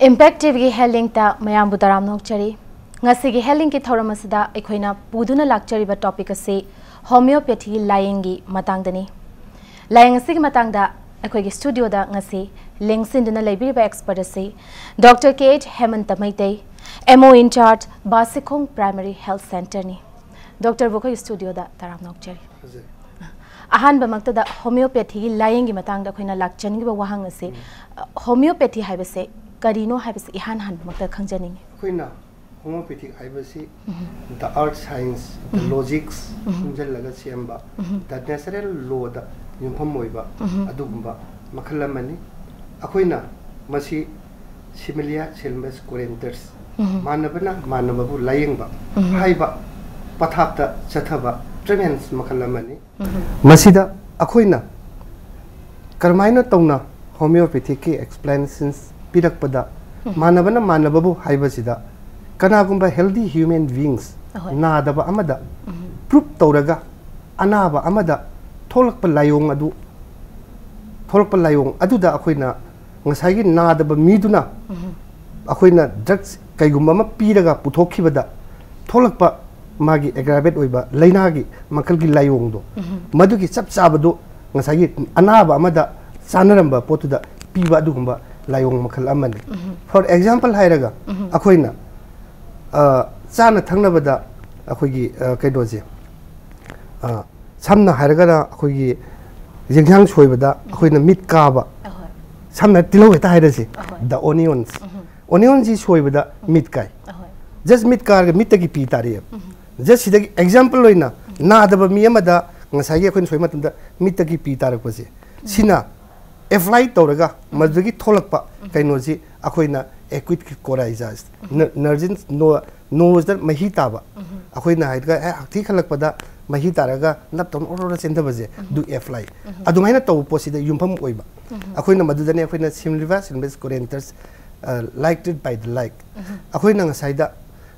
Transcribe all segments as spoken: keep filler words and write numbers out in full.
Impact ꯇꯤꯚꯤꯒꯤ ꯍꯦꯜꯂꯤꯡꯇ ꯃꯌꯥꯝꯕꯨ ꯇꯔꯥꯝꯅ ꯑꯣꯛꯆꯔꯤ꯫ ꯉꯁꯤꯒꯤ ꯍꯦꯜꯂꯤꯡꯒꯤ ꯊꯧꯔꯝ ꯑꯁꯤꯗ ꯑꯩꯈꯣꯏꯅ ꯄꯨꯗꯨꯅ ꯂꯥꯛꯆꯔꯤꯕ ꯇꯣꯄꯤꯛ ꯑꯁꯤ ꯍꯣꯃꯤꯌꯣꯄꯦꯊꯤꯒꯤ ꯂꯥꯏꯌꯦꯡꯒꯤ ꯃꯇꯥꯡꯗꯅꯤ꯫ ꯂꯥꯏꯌꯦꯡ ꯑꯁꯤꯒꯤ ꯃꯇꯥꯡꯗ ꯑꯩꯈꯣꯏꯒꯤ ꯁ꯭ꯇꯨꯗꯤꯑꯣꯗ ꯉꯁꯤ ꯂꯦꯡꯁꯤꯟꯗꯨꯅ ꯂꯩꯕꯤꯔꯤꯕ ꯑꯦꯛꯁꯄꯔꯠ ꯑꯁꯤ ꯗꯣꯛꯇꯔ ꯀꯦ H ꯍꯦꯃꯟꯇ Meitei, M O in-charge, ꯕꯥꯁꯤꯈꯣꯡ primary health ꯁꯦꯟꯇꯔꯅꯤ꯫ ꯗꯣꯛꯇꯔꯕꯨ ꯑꯩꯈꯣꯏꯒꯤ ꯁ꯭ꯇꯨꯗꯤꯑꯣꯗ ꯇꯔꯥꯝꯅ ꯑꯣꯛꯆꯔꯤ꯫ ꯐꯖꯩ꯫ ꯑꯍꯥꯟꯕꯃꯛꯇꯗ ꯍꯣꯃꯤꯌꯣꯄꯦꯊꯤꯒꯤ ꯂꯥꯏꯌꯦꯡꯒꯤ ꯃꯇꯥꯡꯗ ꯑꯩꯈꯣꯏꯅ ꯂꯥꯛꯆꯅꯤꯡꯉꯤꯕ ꯋꯥꯍꯪ ꯑꯁꯤ, ꯎꯝ꯫ ꯑ, ꯍꯣꯃꯤꯌꯣꯄꯦꯊꯤ ꯍꯥꯏꯕꯁꯦ ꯀꯔꯤꯅꯣ ꯍꯥꯏꯕꯁꯤ ꯏꯍꯥꯟ ꯍꯥꯟꯕꯃꯛꯇ ꯈꯪꯖꯅꯤꯡꯉꯤ꯫ ꯑꯩꯈꯣꯏꯅ ꯍꯣꯃꯤꯌꯣꯄꯦꯊꯤꯛ ꯍꯥꯏꯕꯁꯤ ꯎꯝ꯫ The earth science, the um. Logics ꯎꯝ꯫ ꯄꯨꯟꯁꯤꯜꯂꯒ ꯁꯦꯝꯕ, ꯎꯝ꯫ The natural lawꯗ ꯌꯨꯝꯐꯝ ꯑꯣꯏꯕ ꯎꯝ꯫ ꯑꯗꯨꯒꯨꯝꯕ ꯃꯈꯜ ꯑꯃꯅꯤ꯫ ꯑꯩꯈꯣꯏꯅ ꯃꯁꯤ Similia similibus curantis, ꯎꯝ꯫ ꯃꯥꯟꯅꯕꯅ ꯃꯥꯟꯅꯕꯕꯨ ꯂꯥꯏꯌꯦꯡꯕ ꯎꯝ꯫ ꯍꯥꯏꯕ ꯄꯊꯥꯞꯇ ꯆꯠꯊꯕ ꯇ꯭ꯔꯤꯠꯃꯦꯟꯠ ꯃꯈꯜ ꯑꯃꯅꯤ꯫ ꯎꯝ꯫ ꯃꯁꯤꯗ ꯑꯩꯈꯣꯏꯅ ꯀꯔꯝꯍꯥꯏꯅ ꯇꯧꯅ ꯍꯣꯃꯤꯌꯣꯄꯦꯊꯤꯛꯀꯤ ꯑꯦꯛꯁꯄ꯭ꯂꯦꯅꯦꯁꯟꯁ ꯄꯤꯔꯛꯄꯗ ꯎꯝ꯫ ꯃꯥꯟꯅꯕꯅ ꯃꯥꯟꯅꯕꯕꯨ ꯍꯥꯏꯕꯁꯤꯗ ꯀꯅꯥꯒꯨꯝꯕ ꯍꯦꯜꯗꯤ ꯍ꯭ꯌꯨꯃꯦꯟ ꯕꯤꯌꯤꯡꯁ ꯑꯍꯣꯏ꯫ ꯅꯥꯗꯕ ꯑꯃꯗ ꯎꯝ꯫ ꯄ꯭ꯔꯨꯞ ꯇꯧꯔꯒ ꯑꯅꯥꯕ ꯑꯃꯗ ꯊꯣꯛꯂꯛꯄ ꯂꯥꯏꯑꯣꯡ ꯑꯗꯨ, ꯊꯣꯛꯂꯛꯄ ꯂꯥꯏꯑꯣꯡ ꯑꯗꯨꯗ ꯑꯩꯈꯣꯏꯅ ꯉꯁꯥꯏꯒꯤ ꯅꯥꯗꯕ ꯃꯤꯗꯨꯅ ꯎꯝ꯫ ꯑꯩꯈꯣꯏꯅ ꯗ꯭ꯔꯒꯁ ꯀꯩꯒꯨꯝꯕ ꯑꯃ ꯄꯤꯔꯒ ꯄꯨꯊꯣꯛꯈꯤꯕꯗ ꯊꯣꯛꯂꯛꯄ ꯃꯥꯒꯤ ꯑꯦꯒ꯭ꯔꯥꯕꯦꯠ ꯑꯣꯏꯕ ꯂꯥꯏꯅꯥꯒꯤ ꯃꯈꯜꯒꯤ ꯂꯥꯏꯑꯣꯡꯗꯣ, ꯎꯝ꯫ ꯃꯗꯨꯒꯤ ꯆꯞ ꯆꯥꯕꯗꯨ ꯉꯁꯥꯏꯒꯤ ꯑꯅꯥꯕ ꯑꯃꯗ ꯆꯥꯅꯔꯝꯕ ꯄꯣꯠꯇꯨꯗ ꯄꯤꯕ ꯑꯗꯨꯒꯨꯝꯕ ꯂꯥꯏꯑꯣꯡ ꯃꯈꯜ ꯑꯃꯅꯤ꯫ ꯎꯝ꯫ For example ꯍꯥꯏꯔꯒ ꯎꯝ꯫ ꯑꯩꯈꯣꯏꯅ, ꯑ, ꯆꯥꯅ ꯊꯛꯅꯕꯗ ꯑꯩꯈꯣꯏꯒꯤ, ꯑ, ꯀꯩꯅꯣꯁꯦ, ꯑ, ꯁꯝꯅ ꯍꯥꯏꯔꯒꯅ ꯑꯩꯈꯣꯏꯒꯤ ꯌꯦꯟꯁꯥꯡ ꯁꯣꯏꯕꯗ ꯎꯝ꯫ ꯑꯩꯈꯣꯏꯅ ꯃꯤꯠ ꯀꯥꯕ, ꯑꯍꯣꯏ꯫ ꯁꯝꯅ ꯇꯤꯜꯍꯧ ꯍꯦꯛꯇ ꯍꯥꯏꯔꯁꯤ, ꯑꯍꯣꯏ꯫ The onions꯫ ꯎꯝ꯫ Onionsꯁꯤ ꯁꯣꯏꯕꯗ ꯎꯝ꯫ ꯃꯤꯠ ꯀꯥꯏ꯫ ꯑꯍꯣꯏ꯫ Just ꯃꯤꯠ ꯀꯥꯔꯒ ꯃꯤꯠꯇꯒꯤ ꯄꯤ ꯇꯥꯔꯛꯑꯦꯕ꯫ ꯎꯝ꯫ Just ꯁꯤꯗꯒꯤ ꯑꯦꯛꯖꯥꯝꯄꯜ ꯑꯣꯏꯅ ꯎꯝ꯫ ꯅꯥꯗꯕ ꯃꯤ ꯑꯃꯗ ꯉꯁꯥꯏꯒꯤ ꯑꯩꯈꯣꯏꯅ ꯁꯣꯏꯕ ꯃꯇꯝꯗ ꯃꯤꯠꯇꯒꯤ ꯄꯤ ꯇꯥꯔꯛꯄꯁꯦ, ꯎꯝ꯫ ꯁꯤꯅ ꯑꯦꯄ꯭ꯂꯥꯏ ꯇꯧꯔꯒ ꯎꯝ꯫ ꯃꯗꯨꯗꯒꯤ ꯊꯣꯛꯂꯛꯄ ꯎꯝ꯫ ꯀꯩꯅꯣꯁꯤ ꯑꯩꯈꯣꯏꯅ ꯑꯦꯀ꯭ꯌꯨꯠ ꯀꯣꯔꯥꯏꯖꯥꯏꯁ, ꯎꯝ꯫ ꯅ-, ꯅꯔꯖꯤꯟ ꯅꯣ-, ꯅꯣꯁꯇ ꯃꯍꯤ ꯇꯥꯕ, ꯎꯝ꯫ ꯑꯩꯈꯣꯏꯅ ꯍꯥꯏꯔꯒ, ꯑꯦ, ꯍꯛꯊꯤ ꯈꯜꯂꯛꯄꯗ ꯃꯍꯤ ꯇꯥꯔꯒ ꯅꯞ ꯇꯧꯅ ꯑꯣꯔꯣꯔꯣ ꯆꯦꯟꯊꯕꯁꯦ, ꯎꯝ꯫ ꯑꯗꯨ ꯑꯦꯄ꯭ꯂꯥꯏ꯫ ꯎꯝ꯫ ꯑꯗꯨꯃꯥꯏꯅ ꯇꯧꯕ ꯄꯣꯠꯁꯤꯗ ꯌꯨꯝꯐꯝ ꯑꯣꯏꯕ꯫ ꯎꯝ꯫ ꯑꯩꯈꯣꯏꯅ ꯃꯗꯨꯗꯅꯦ ꯑꯩꯈꯣꯏꯅ Similia similibus curantis, ꯑ, lighted by the light꯫ ꯎꯝ꯫ ꯑꯩꯈꯣꯏꯅ ꯉꯁꯥꯏꯗ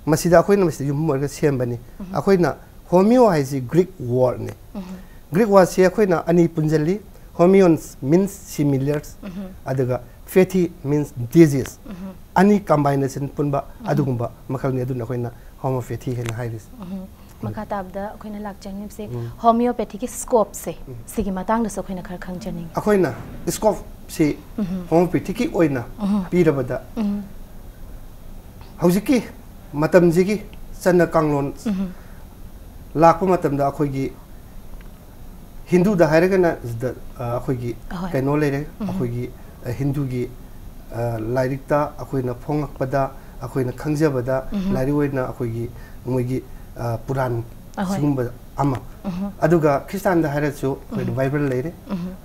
ꯃꯁꯤꯗ ꯑꯩꯈꯣꯏꯅ ꯃꯁꯤꯗ ꯌꯨꯝꯐꯝ ꯑꯣꯏꯔꯒ ꯁꯦꯝꯕꯅꯤ꯫ ꯎꯝ꯫ ꯑꯩꯈꯣꯏꯅ ꯍꯣꯃꯤꯌꯣ ꯍꯥꯏꯁꯤ ꯒ꯭ꯔꯤꯛ ꯋꯥꯔꯗꯅꯤ꯫ ꯎꯝ꯫ ꯒ꯭ꯔꯤꯛ ꯋꯥꯔꯗꯁꯤ ꯑꯩꯈꯣꯏꯅ ꯑꯅꯤ ꯄꯨꯟꯁꯤꯜꯂꯤ꯫ Homios means similars, ꯎꯝ꯫ ꯑꯗꯨꯒ Homeopathy means disease. ꯑꯅꯤ combination ꯄꯨꯟꯕ ꯑꯗꯨꯒꯨꯝꯕ ꯃꯈꯜꯅꯤ, ꯑꯗꯨꯅ ꯑꯩꯈꯣꯏꯅ homeopathy ꯍꯥꯏꯅ ꯍꯥꯏꯔꯤꯁꯦ꯫ ꯃꯈꯥ ꯇꯥꯕꯗ ꯑꯩꯈꯣꯏꯅ ꯂꯥꯛꯆꯅꯤꯡꯉꯤꯕꯁꯦ homeopathyꯒꯤ scopeꯁꯦ, ꯁꯤꯒꯤ ꯃꯇꯥꯡꯗꯁꯨ ꯑꯩꯈꯣꯏꯅ ꯈꯔ ꯈꯪꯖꯅꯤꯡꯉꯤ꯫ ꯑꯩꯈꯣꯏꯅ scopeꯁꯤ homeopathyꯒꯤ ꯑꯣꯏꯅ ꯄꯤꯔꯕꯗ, ꯍꯧꯖꯤꯛꯀꯤ ꯃꯇꯝꯁꯤꯒꯤ ꯆꯠꯅ ꯀꯥꯡꯂꯣꯟ ꯂꯥꯛꯄ ꯃꯇꯝꯗ ꯑꯩꯈꯣꯏꯒꯤ ꯍꯤꯟꯗꯨꯗ ꯍꯥꯏꯔꯒꯅ ꯁꯤꯗ, ꯑ, ꯑꯩꯈꯣꯏꯒꯤ ꯑꯍꯣꯏ꯫ ꯀꯩꯅꯣ ꯂꯩꯔꯦ, ꯑꯩꯈꯣꯏꯒꯤ, ꯑ, ꯍꯤꯟꯗꯨꯒꯤ, ꯑ, ꯂꯥꯏꯔꯤꯛꯇ ꯑꯩꯈꯣꯏꯅ ꯐꯣꯡꯉꯛꯄꯗ, ꯑꯩꯈꯣꯏꯅ ꯈꯪꯖꯕꯗ, ꯂꯥꯏꯔꯤꯛ ꯑꯣꯏꯅ ꯑꯩꯈꯣꯏꯒꯤ ꯃꯣꯏꯒꯤ, ꯑ, ꯄꯨꯔꯥꯟ ꯑꯍꯣꯏ꯫ ꯁꯤꯒꯨꯝꯕ ꯑꯃ꯫ ꯑꯗꯨꯒ ꯈ꯭ꯔꯤꯁꯇꯥꯟꯗ ꯍꯥꯏꯔꯁꯨ ꯑꯩꯈꯣꯏꯅ ꯕꯥꯏꯕꯜ ꯂꯩꯔꯦ,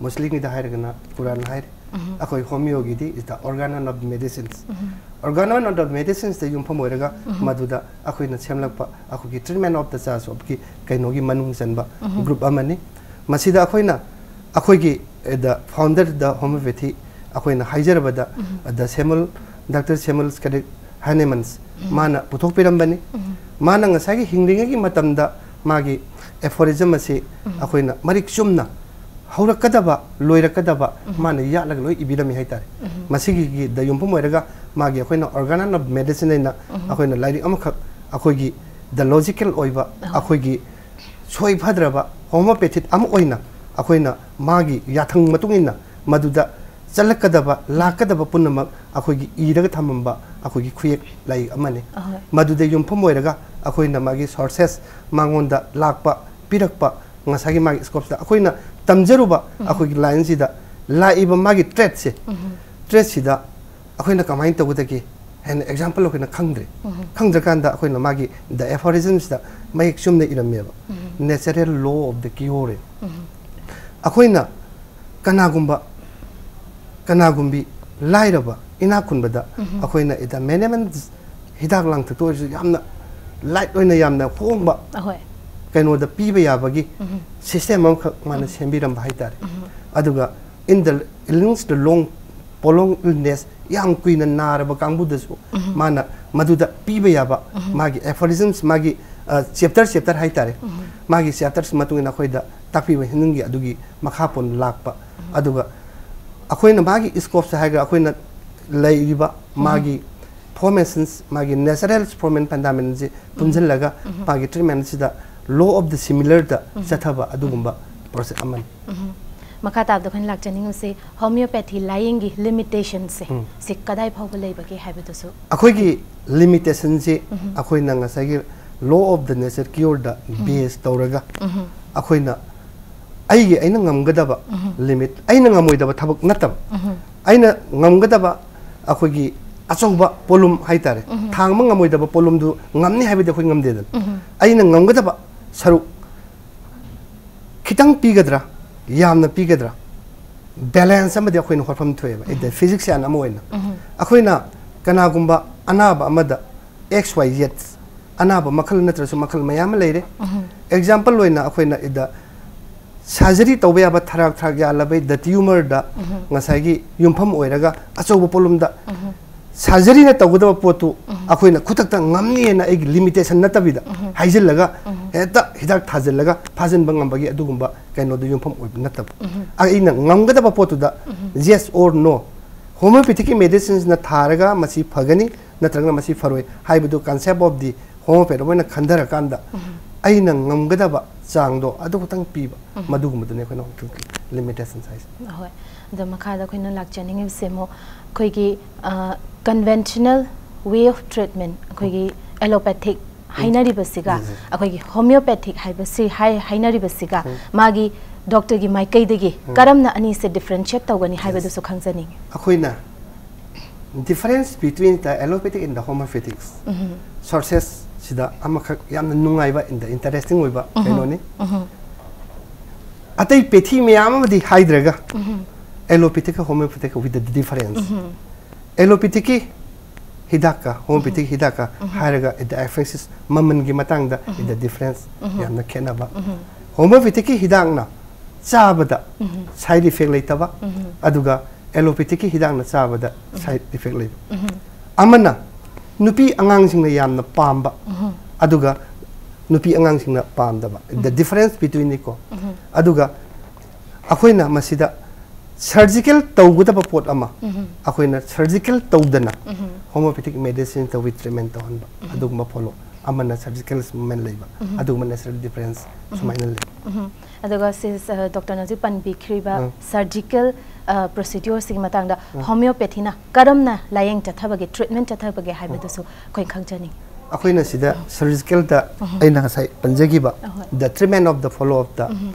ꯃꯨꯁꯂꯤꯝꯒꯤꯗ ꯍꯥꯏꯔꯒꯅ ꯀꯨꯔꯥꯟ ꯍꯥꯏꯔꯦ, ꯑꯩꯈꯣꯏ ꯍꯣꯃꯤꯌꯣꯒꯤꯗꯤ is the organon of medicines꯫ Organon of medicinesꯇ ꯌꯨꯝꯐꯝ ꯑꯣꯏꯔꯒ ꯃꯗꯨꯗ ꯑꯩꯈꯣꯏꯅ ꯁꯦꯝꯂꯛꯄ ꯑꯩꯈꯣꯏꯒꯤ treatment of the church ofꯀꯤ ꯀꯩꯅꯣꯒꯤ ꯃꯅꯨꯡ ꯆꯟꯕ group ꯑꯃꯅꯤ꯫ ꯃꯁꯤꯗ ꯑꯩꯈꯣꯏꯅ ꯑꯩꯈꯣꯏꯒꯤ, ꯑ, the founder the homeopathy ꯑꯩꯈꯣꯏꯅ ꯍꯥꯏꯖꯔꯕꯗ, ꯑ, the Samuel, Doctor Samuel Skadek Hahnemans ꯃꯥꯅ ꯄꯨꯊꯣꯛꯄꯤꯔꯝꯕꯅꯤ꯫ ꯃꯥꯅ ꯉꯁꯥꯏꯒꯤ ꯍꯤꯡꯂꯤꯉꯩꯒꯤ ꯃꯇꯝꯗ ꯃꯥꯒꯤ aphorism ꯑꯁꯤ ꯑꯩꯈꯣꯏꯅ ꯃꯔꯤꯛ ꯆꯨꯝꯅ ꯍꯧꯔꯛꯀꯗꯕ, ꯂꯣꯏꯔꯛꯀꯗꯕ ꯃꯥꯅ ꯌꯥꯠꯂꯒ ꯂꯣꯏ ꯏꯕꯤꯔꯝꯃꯤ ꯍꯥꯏꯇꯥꯔꯦ꯫ ꯃꯁꯤꯒꯤꯗ ꯌꯨꯝꯐꯝ ꯑꯣꯏꯔꯒ ꯃꯥꯒꯤ ꯑꯩꯈꯣꯏꯅ Organon of Medicine ꯍꯥꯏꯅ ꯑꯩꯈꯣꯏꯅ ꯂꯥꯏꯔꯤꯛ ꯑꯃꯈꯛ ꯑꯩꯈꯣꯏꯒꯤ the logical ꯑꯣꯏꯕ, ꯑꯩꯈꯣꯏꯒꯤ ꯁꯣꯏ ꯐꯗ꯭ꯔꯕ homeopathic ꯑꯃ ꯑꯣꯏꯅ ꯑꯩꯈꯣꯏꯅ ꯃꯥꯒꯤ ꯌꯥꯊꯪ ꯃꯇꯨꯡ ꯏꯟꯅ ꯃꯗꯨꯗ ꯆꯠꯂꯛꯀꯗꯕ, ꯂꯥꯛꯀꯗꯕ ꯄꯨꯝꯅꯃꯛ ꯑꯩꯈꯣꯏꯒꯤ ꯏꯔꯒ ꯊꯝꯃꯝꯕ ꯑꯩꯈꯣꯏꯒꯤ ꯈꯨꯌꯦꯛ ꯂꯥꯏꯔꯤꯛ ꯑꯃꯅꯤ꯫ ꯑꯍꯣꯏ꯫ ꯃꯗꯨꯗ ꯌꯨꯝꯐꯝ ꯑꯣꯏꯔꯒ ꯑꯩꯈꯣꯏꯅ ꯃꯥꯒꯤ sources, ꯃꯉꯣꯟꯗ ꯂꯥꯛꯄ, ꯄꯤꯔꯛꯄ, ꯉꯁꯥꯏꯒꯤ ꯃꯥꯒꯤ scopeꯁꯤꯗ ꯑꯩꯈꯣꯏꯅ ꯇꯝꯖꯔꯨꯕ ꯑꯩꯈꯣꯏꯒꯤ lineꯁꯤꯗ ꯂꯥꯛꯏꯕ ꯃꯥꯒꯤ traitꯁꯦ, traitꯁꯤꯗ ꯑꯩꯈꯣꯏꯅ ꯀꯃꯥꯏꯅ ꯇꯧꯒꯗꯒꯦ ꯍꯥꯏꯅ example ꯑꯩꯈꯣꯏꯅ ꯈꯪꯗ꯭ꯔꯦ꯫ ꯈꯪꯗ꯭ꯔꯀꯥꯟꯗ ꯑꯩꯈꯣꯏꯅ ꯃꯥꯒꯤ the aphorismꯁꯤꯗ ꯃꯌꯦꯛ ꯆꯨꯝꯅ ꯏꯔꯝꯃꯦꯕ, natural law of the cure꯫ ꯑꯩꯈꯣꯏꯅ ꯀꯅꯥꯒꯨꯝꯕ, ꯀꯅꯥꯒꯨꯝꯕꯤ ꯂꯥꯏꯔꯕ, ꯏꯅꯥꯛ ꯈꯨꯟꯕꯗ ꯑꯩꯈꯣꯏꯅ ꯏꯗ ꯃꯦꯅꯦꯃꯦꯟ ꯍꯤꯗꯥꯛ ꯂꯥꯡꯊꯛꯇ ꯑꯣꯏꯔꯁꯨ ꯌꯥꯝꯅ light ꯑꯣꯏꯅ, ꯌꯥꯝꯅ ꯍꯣꯡꯕ ꯑꯍꯣꯏ꯫ ꯀꯩꯅꯣꯗ ꯄꯤꯕ ꯌꯥꯕꯒꯤ system ꯑꯃꯈꯛ ꯃꯥꯅ ꯁꯦꯝꯕꯤꯔꯝꯕ ꯍꯥꯏꯇꯥꯔꯦ꯫ ꯑꯗꯨꯒ in the illness, the long prolonged illness, ꯌꯥꯝ ꯀꯨꯏꯅ ꯅꯥꯔꯕ ꯀꯥꯡꯕꯨꯗꯁꯨ ꯃꯥꯅ ꯃꯗꯨꯗ ꯄꯤꯕ ꯌꯥꯕ ꯃꯥꯒꯤ aphorisms, ꯃꯥꯒꯤ, ꯑ, chapter, chapter ꯍꯥꯏꯇꯥꯔꯦ, ꯃꯥꯒꯤ chapters ꯃꯇꯨꯡ ꯏꯟꯅ ꯑꯩꯈꯣꯏꯗ ꯇꯥꯛꯄꯤꯕ ꯍꯤꯟꯗꯨꯒꯤ ꯑꯗꯨꯒꯤ ꯃꯈꯥ ꯄꯣꯟꯅ ꯂꯥꯛꯄ꯫ ꯑꯗꯨꯒ ꯑꯩꯈꯣꯏꯅ ꯃꯥꯒꯤ scopeꯁꯦ ꯍꯥꯏꯔꯒ ꯑꯩꯈꯣꯏꯅ ꯂꯩꯔꯤꯕ ꯃꯥꯒꯤ formations, ꯃꯥꯒꯤ natural formations fundamentalꯁꯦ ꯄꯨꯟꯁꯤꯜꯂꯒ ꯃꯥꯒꯤ treatmentꯁꯤꯗ law of the similarꯗ ꯆꯠꯊꯕ ꯑꯗꯨꯒꯨꯝꯕ process ꯑꯃꯅꯤ꯫ ꯃꯈꯥ ꯇꯥꯕꯗ ꯑꯩꯈꯣꯏꯅ ꯂꯥꯛꯆꯅꯤꯡꯉꯤꯁꯤ homeopathy ꯂꯥꯏꯌꯦꯡꯒꯤ limitationꯁꯦ ꯁꯤ ꯀꯗꯥꯏ ꯐꯥꯎꯕ ꯂꯩꯕꯒꯦ ꯍꯥꯏꯕꯗꯨꯁꯨ꯫ ꯑꯩꯈꯣꯏꯒꯤ limitationꯁꯤ ꯑꯩꯈꯣꯏꯅ ꯉꯁꯥꯏꯒꯤ law of the nature cureꯗ base ꯇꯧꯔꯒ ꯑꯩꯈꯣꯏꯅ ꯑꯩꯒꯤ ꯑꯩꯅ ꯉꯝꯒꯗꯕ limit, ꯑꯩꯅ ꯉꯝꯃꯣꯏꯗꯕ ꯊꯕꯛ ꯅꯠꯇꯕ, ꯑꯩꯅ ꯉꯝꯒꯗꯕ ꯑꯩꯈꯣꯏꯒꯤ ꯑꯆꯧꯕ ꯄꯣꯠꯂꯨꯝ ꯍꯥꯏꯇꯥꯔꯦ, ꯊꯥꯡꯕ ꯉꯝꯃꯣꯏꯗꯕ ꯄꯣꯠꯂꯨꯝꯗꯨ ꯉꯝꯅꯤ ꯍꯥꯏꯕꯗꯤ ꯑꯩꯈꯣꯏ ꯉꯝꯗꯦꯗꯅ꯫ ꯑꯩꯅ ꯉꯝꯒꯗꯕ ꯁꯔꯨꯛ ꯈꯤꯇꯪ ꯄꯤꯒꯗ꯭ꯔꯥ, ꯌꯥꯝꯅ ꯄꯤꯒꯗ꯭ꯔꯥ, balance ꯑꯃꯗꯤ ꯑꯩꯈꯣꯏꯅ ꯍꯣꯠꯐꯝ ꯊꯣꯛꯑꯦꯕ꯫ ꯑꯩꯗ physician ꯑꯃ ꯑꯣꯏꯅ ꯑꯩꯈꯣꯏꯅ ꯀꯅꯥꯒꯨꯝꯕ ꯑꯅꯥꯕ ꯑꯃꯗ X Y Z ꯑꯅꯥꯕ ꯃꯈꯜ ꯅꯠꯇ꯭ꯔꯁꯨ ꯃꯈꯜ ꯃꯌꯥꯝ ꯑꯃ ꯂꯩꯔꯦ꯫ Example ꯑꯣꯏꯅ ꯑꯩꯈꯣꯏꯅ ꯏꯗ surgery ꯇꯧꯕ ꯌꯥꯕ ꯊꯔꯥꯛ ꯊꯔꯥꯛ ꯌꯥꯜꯂꯕ ꯏꯗ tumorꯗ ꯉꯁꯥꯏꯒꯤ ꯌꯨꯝꯐꯝ ꯑꯣꯏꯔꯒ ꯑꯆꯧꯕ ꯄꯣꯠꯂꯨꯝꯗ surgeryꯅ ꯇꯧꯒꯗꯕ ꯄꯣꯠꯇꯨ ꯑꯩꯈꯣꯏꯅ ꯈꯨꯗꯛꯇ ꯉꯝꯅꯤꯅ ꯑꯩꯒꯤ limitation ꯅꯠꯇꯕꯤꯗ ꯍꯥꯏꯖꯤꯜꯂꯒ ꯍꯦꯛꯇ ꯍꯤꯗꯥꯛ ꯊꯥꯖꯤꯜꯂꯒ ꯐꯥꯖꯤꯟꯕ ꯉꯝꯕꯒꯤ ꯑꯗꯨꯒꯨꯝꯕ ꯀꯩꯅꯣꯗꯨ ꯌꯨꯝꯐꯝ ꯑꯣꯏꯕ ꯅꯠꯇꯕ꯫ ꯑꯩꯅ ꯉꯝꯒꯗꯕ ꯄꯣꯠꯇꯨꯗ yes or no, homeopathic medicinesꯅ ꯊꯥꯔꯒ ꯃꯁꯤ ꯐꯒꯅꯤ ꯅꯠꯇ꯭ꯔꯒꯅ ꯃꯁꯤ ꯐꯔꯣꯏ ꯍꯥꯏꯕꯗꯨ concept of the homeopath ꯑꯃ ꯑꯣꯏꯅ ꯈꯟꯊꯔꯀꯥꯟꯗ ꯑꯩꯅ ꯉꯝꯒꯗꯕ ꯆꯥꯡꯗꯣ ꯑꯗꯨ ꯈꯛꯇꯪ ꯄꯤꯕ, ꯃꯗꯨꯒꯨꯝꯕꯗꯨꯅꯤ ꯑꯩꯈꯣꯏꯅ limitations ꯍꯥꯏꯁꯦ꯫ ꯍꯣꯏ꯫ ꯑꯗꯣ ꯃꯈꯥꯗ ꯑꯩꯈꯣꯏꯅ ꯂꯥꯛꯆꯅꯤꯡꯉꯤꯕꯁꯦ ꯑꯃꯨꯛ ꯑꯩꯈꯣꯏꯒꯤ conventional way of treatment, ꯑꯩꯈꯣꯏꯒꯤ allopathic ꯍꯥꯏꯅꯔꯤꯕꯁꯤꯒ ꯑꯩꯈꯣꯏꯒꯤ homeopathic ꯍꯥꯏꯕꯁꯤ ꯍꯥꯏ ꯍꯥꯏꯅꯔꯤꯕꯁꯤꯒ ꯃꯥꯒꯤ doctorꯒꯤ ꯃꯥꯏꯀꯩꯗꯒꯤ ꯀꯔꯝꯅ ꯑꯅꯤꯁꯦ differentiate ꯇꯧꯒꯅꯤ ꯍꯥꯏꯕꯗꯨꯁꯨ ꯈꯪꯖꯅꯤꯡꯉꯤ꯫ ꯑꯩꯈꯣꯏꯅ difference between the allopathic and the homeopathic sourcesꯁꯤꯗ ꯑꯃꯈꯛ ꯌꯥꯝꯅ ꯅꯨꯡꯉꯥꯏꯕ, in the interesting ꯑꯣꯏꯕ ꯀꯩꯅꯣꯅꯤ꯫ ꯑꯇꯩ pathy ꯃꯌꯥꯝ ꯑꯃꯗꯤ ꯍꯥꯏꯗ꯭ꯔꯒ allopathic homeopathic with the difference, allopathic ꯍꯤꯗꯥꯛꯀ homeopathic ꯍꯤꯗꯥꯛꯀ ꯍꯥꯏꯔꯒ the effects ꯃꯃꯜꯒꯤ ꯃꯇꯥꯡꯗ the difference ꯌꯥꯝꯅ ꯈꯦꯠꯅꯕ꯫ Homeopathic ꯍꯤꯗꯥꯛꯅ ꯆꯥꯕꯗ side effect ꯂꯩꯇꯕ, ꯑꯗꯨꯒ allopathic ꯍꯤꯗꯥꯛꯅ ꯆꯥꯕꯗ side effect ꯂꯩꯕ꯫ ꯑꯃꯅ ꯅꯨꯄꯤ ꯑꯉꯥꯡꯁꯤꯡꯅ ꯌꯥꯝꯅ ꯄꯥꯝꯕ, ꯑꯗꯨꯒ ꯅꯨꯄꯤ ꯑꯉꯥꯡꯁꯤꯡꯅ ꯄꯥꯝꯗꯕ, the difference between ꯅꯤꯀꯣ꯫ ꯑꯗꯨꯒ ꯑꯩꯈꯣꯏꯅ ꯃꯁꯤꯗ ꯁꯔꯖꯤꯀꯦꯜ ꯇꯧꯒꯗꯕ ꯄꯣꯠ ꯑꯃ ꯑꯩꯈꯣꯏꯅ ꯁꯔꯖꯤꯀꯦꯜ ꯇꯧꯗꯅ ꯍꯣꯃꯤꯑꯣꯄꯦꯊꯤꯛ ꯃꯦꯗꯤꯁꯤꯟ ꯇꯧꯕꯤ ꯇ꯭ꯔꯤꯠꯃꯦꯟ ꯇꯧꯍꯟꯕ, ꯑꯗꯨꯒꯨꯝꯕ ꯐꯣꯂꯣ ꯑꯃꯅ ꯁꯔꯖꯤꯀꯦꯜ ꯃꯨꯞꯃꯦꯟ ꯂꯩꯕ, ꯑꯗꯨꯒꯨꯝꯕ ꯅꯦꯆꯔꯦꯜ ꯗꯤꯐꯔꯦꯟꯁ ꯁꯨꯃꯥꯏꯅ ꯂꯩ꯫ ꯑꯗꯨꯒ ꯁꯤꯁ ꯗꯣꯛꯇꯔꯅ ꯍꯧꯖꯤꯛ ꯄꯟꯕꯤꯈ꯭ꯔꯤꯕ ꯁꯔꯖꯤꯀꯦꯜ ꯄ꯭ꯔꯣꯁꯤꯗ꯭ꯌꯨꯔꯁꯤꯒꯤ ꯃꯇꯥꯡꯗ ꯍꯣꯃꯤꯑꯣꯄꯦꯊꯤꯅ ꯀꯔꯝꯅ ꯂꯥꯌꯦꯡ ꯆꯠꯊꯕꯒꯦ, ꯇ꯭ꯔꯤꯠꯃꯦꯟ ꯆꯠꯊꯕꯒꯦ ꯍꯥꯏꯕꯗꯨꯁꯨ ꯑꯩꯈꯣꯏ ꯈꯪꯖꯅꯤꯡꯉꯤ꯫ ꯑꯩꯈꯣꯏꯅ ꯁꯤꯗ ꯁꯔꯖꯤꯀꯦꯜꯗ ꯑꯩꯅ ꯉꯁꯥꯏ ꯄꯟꯖꯈꯤꯕ ꯗ ꯇ꯭ꯔꯤꯠꯃꯦꯟ ꯑꯣꯐ ꯗ ꯐꯣꯂꯣ ꯑꯞꯇ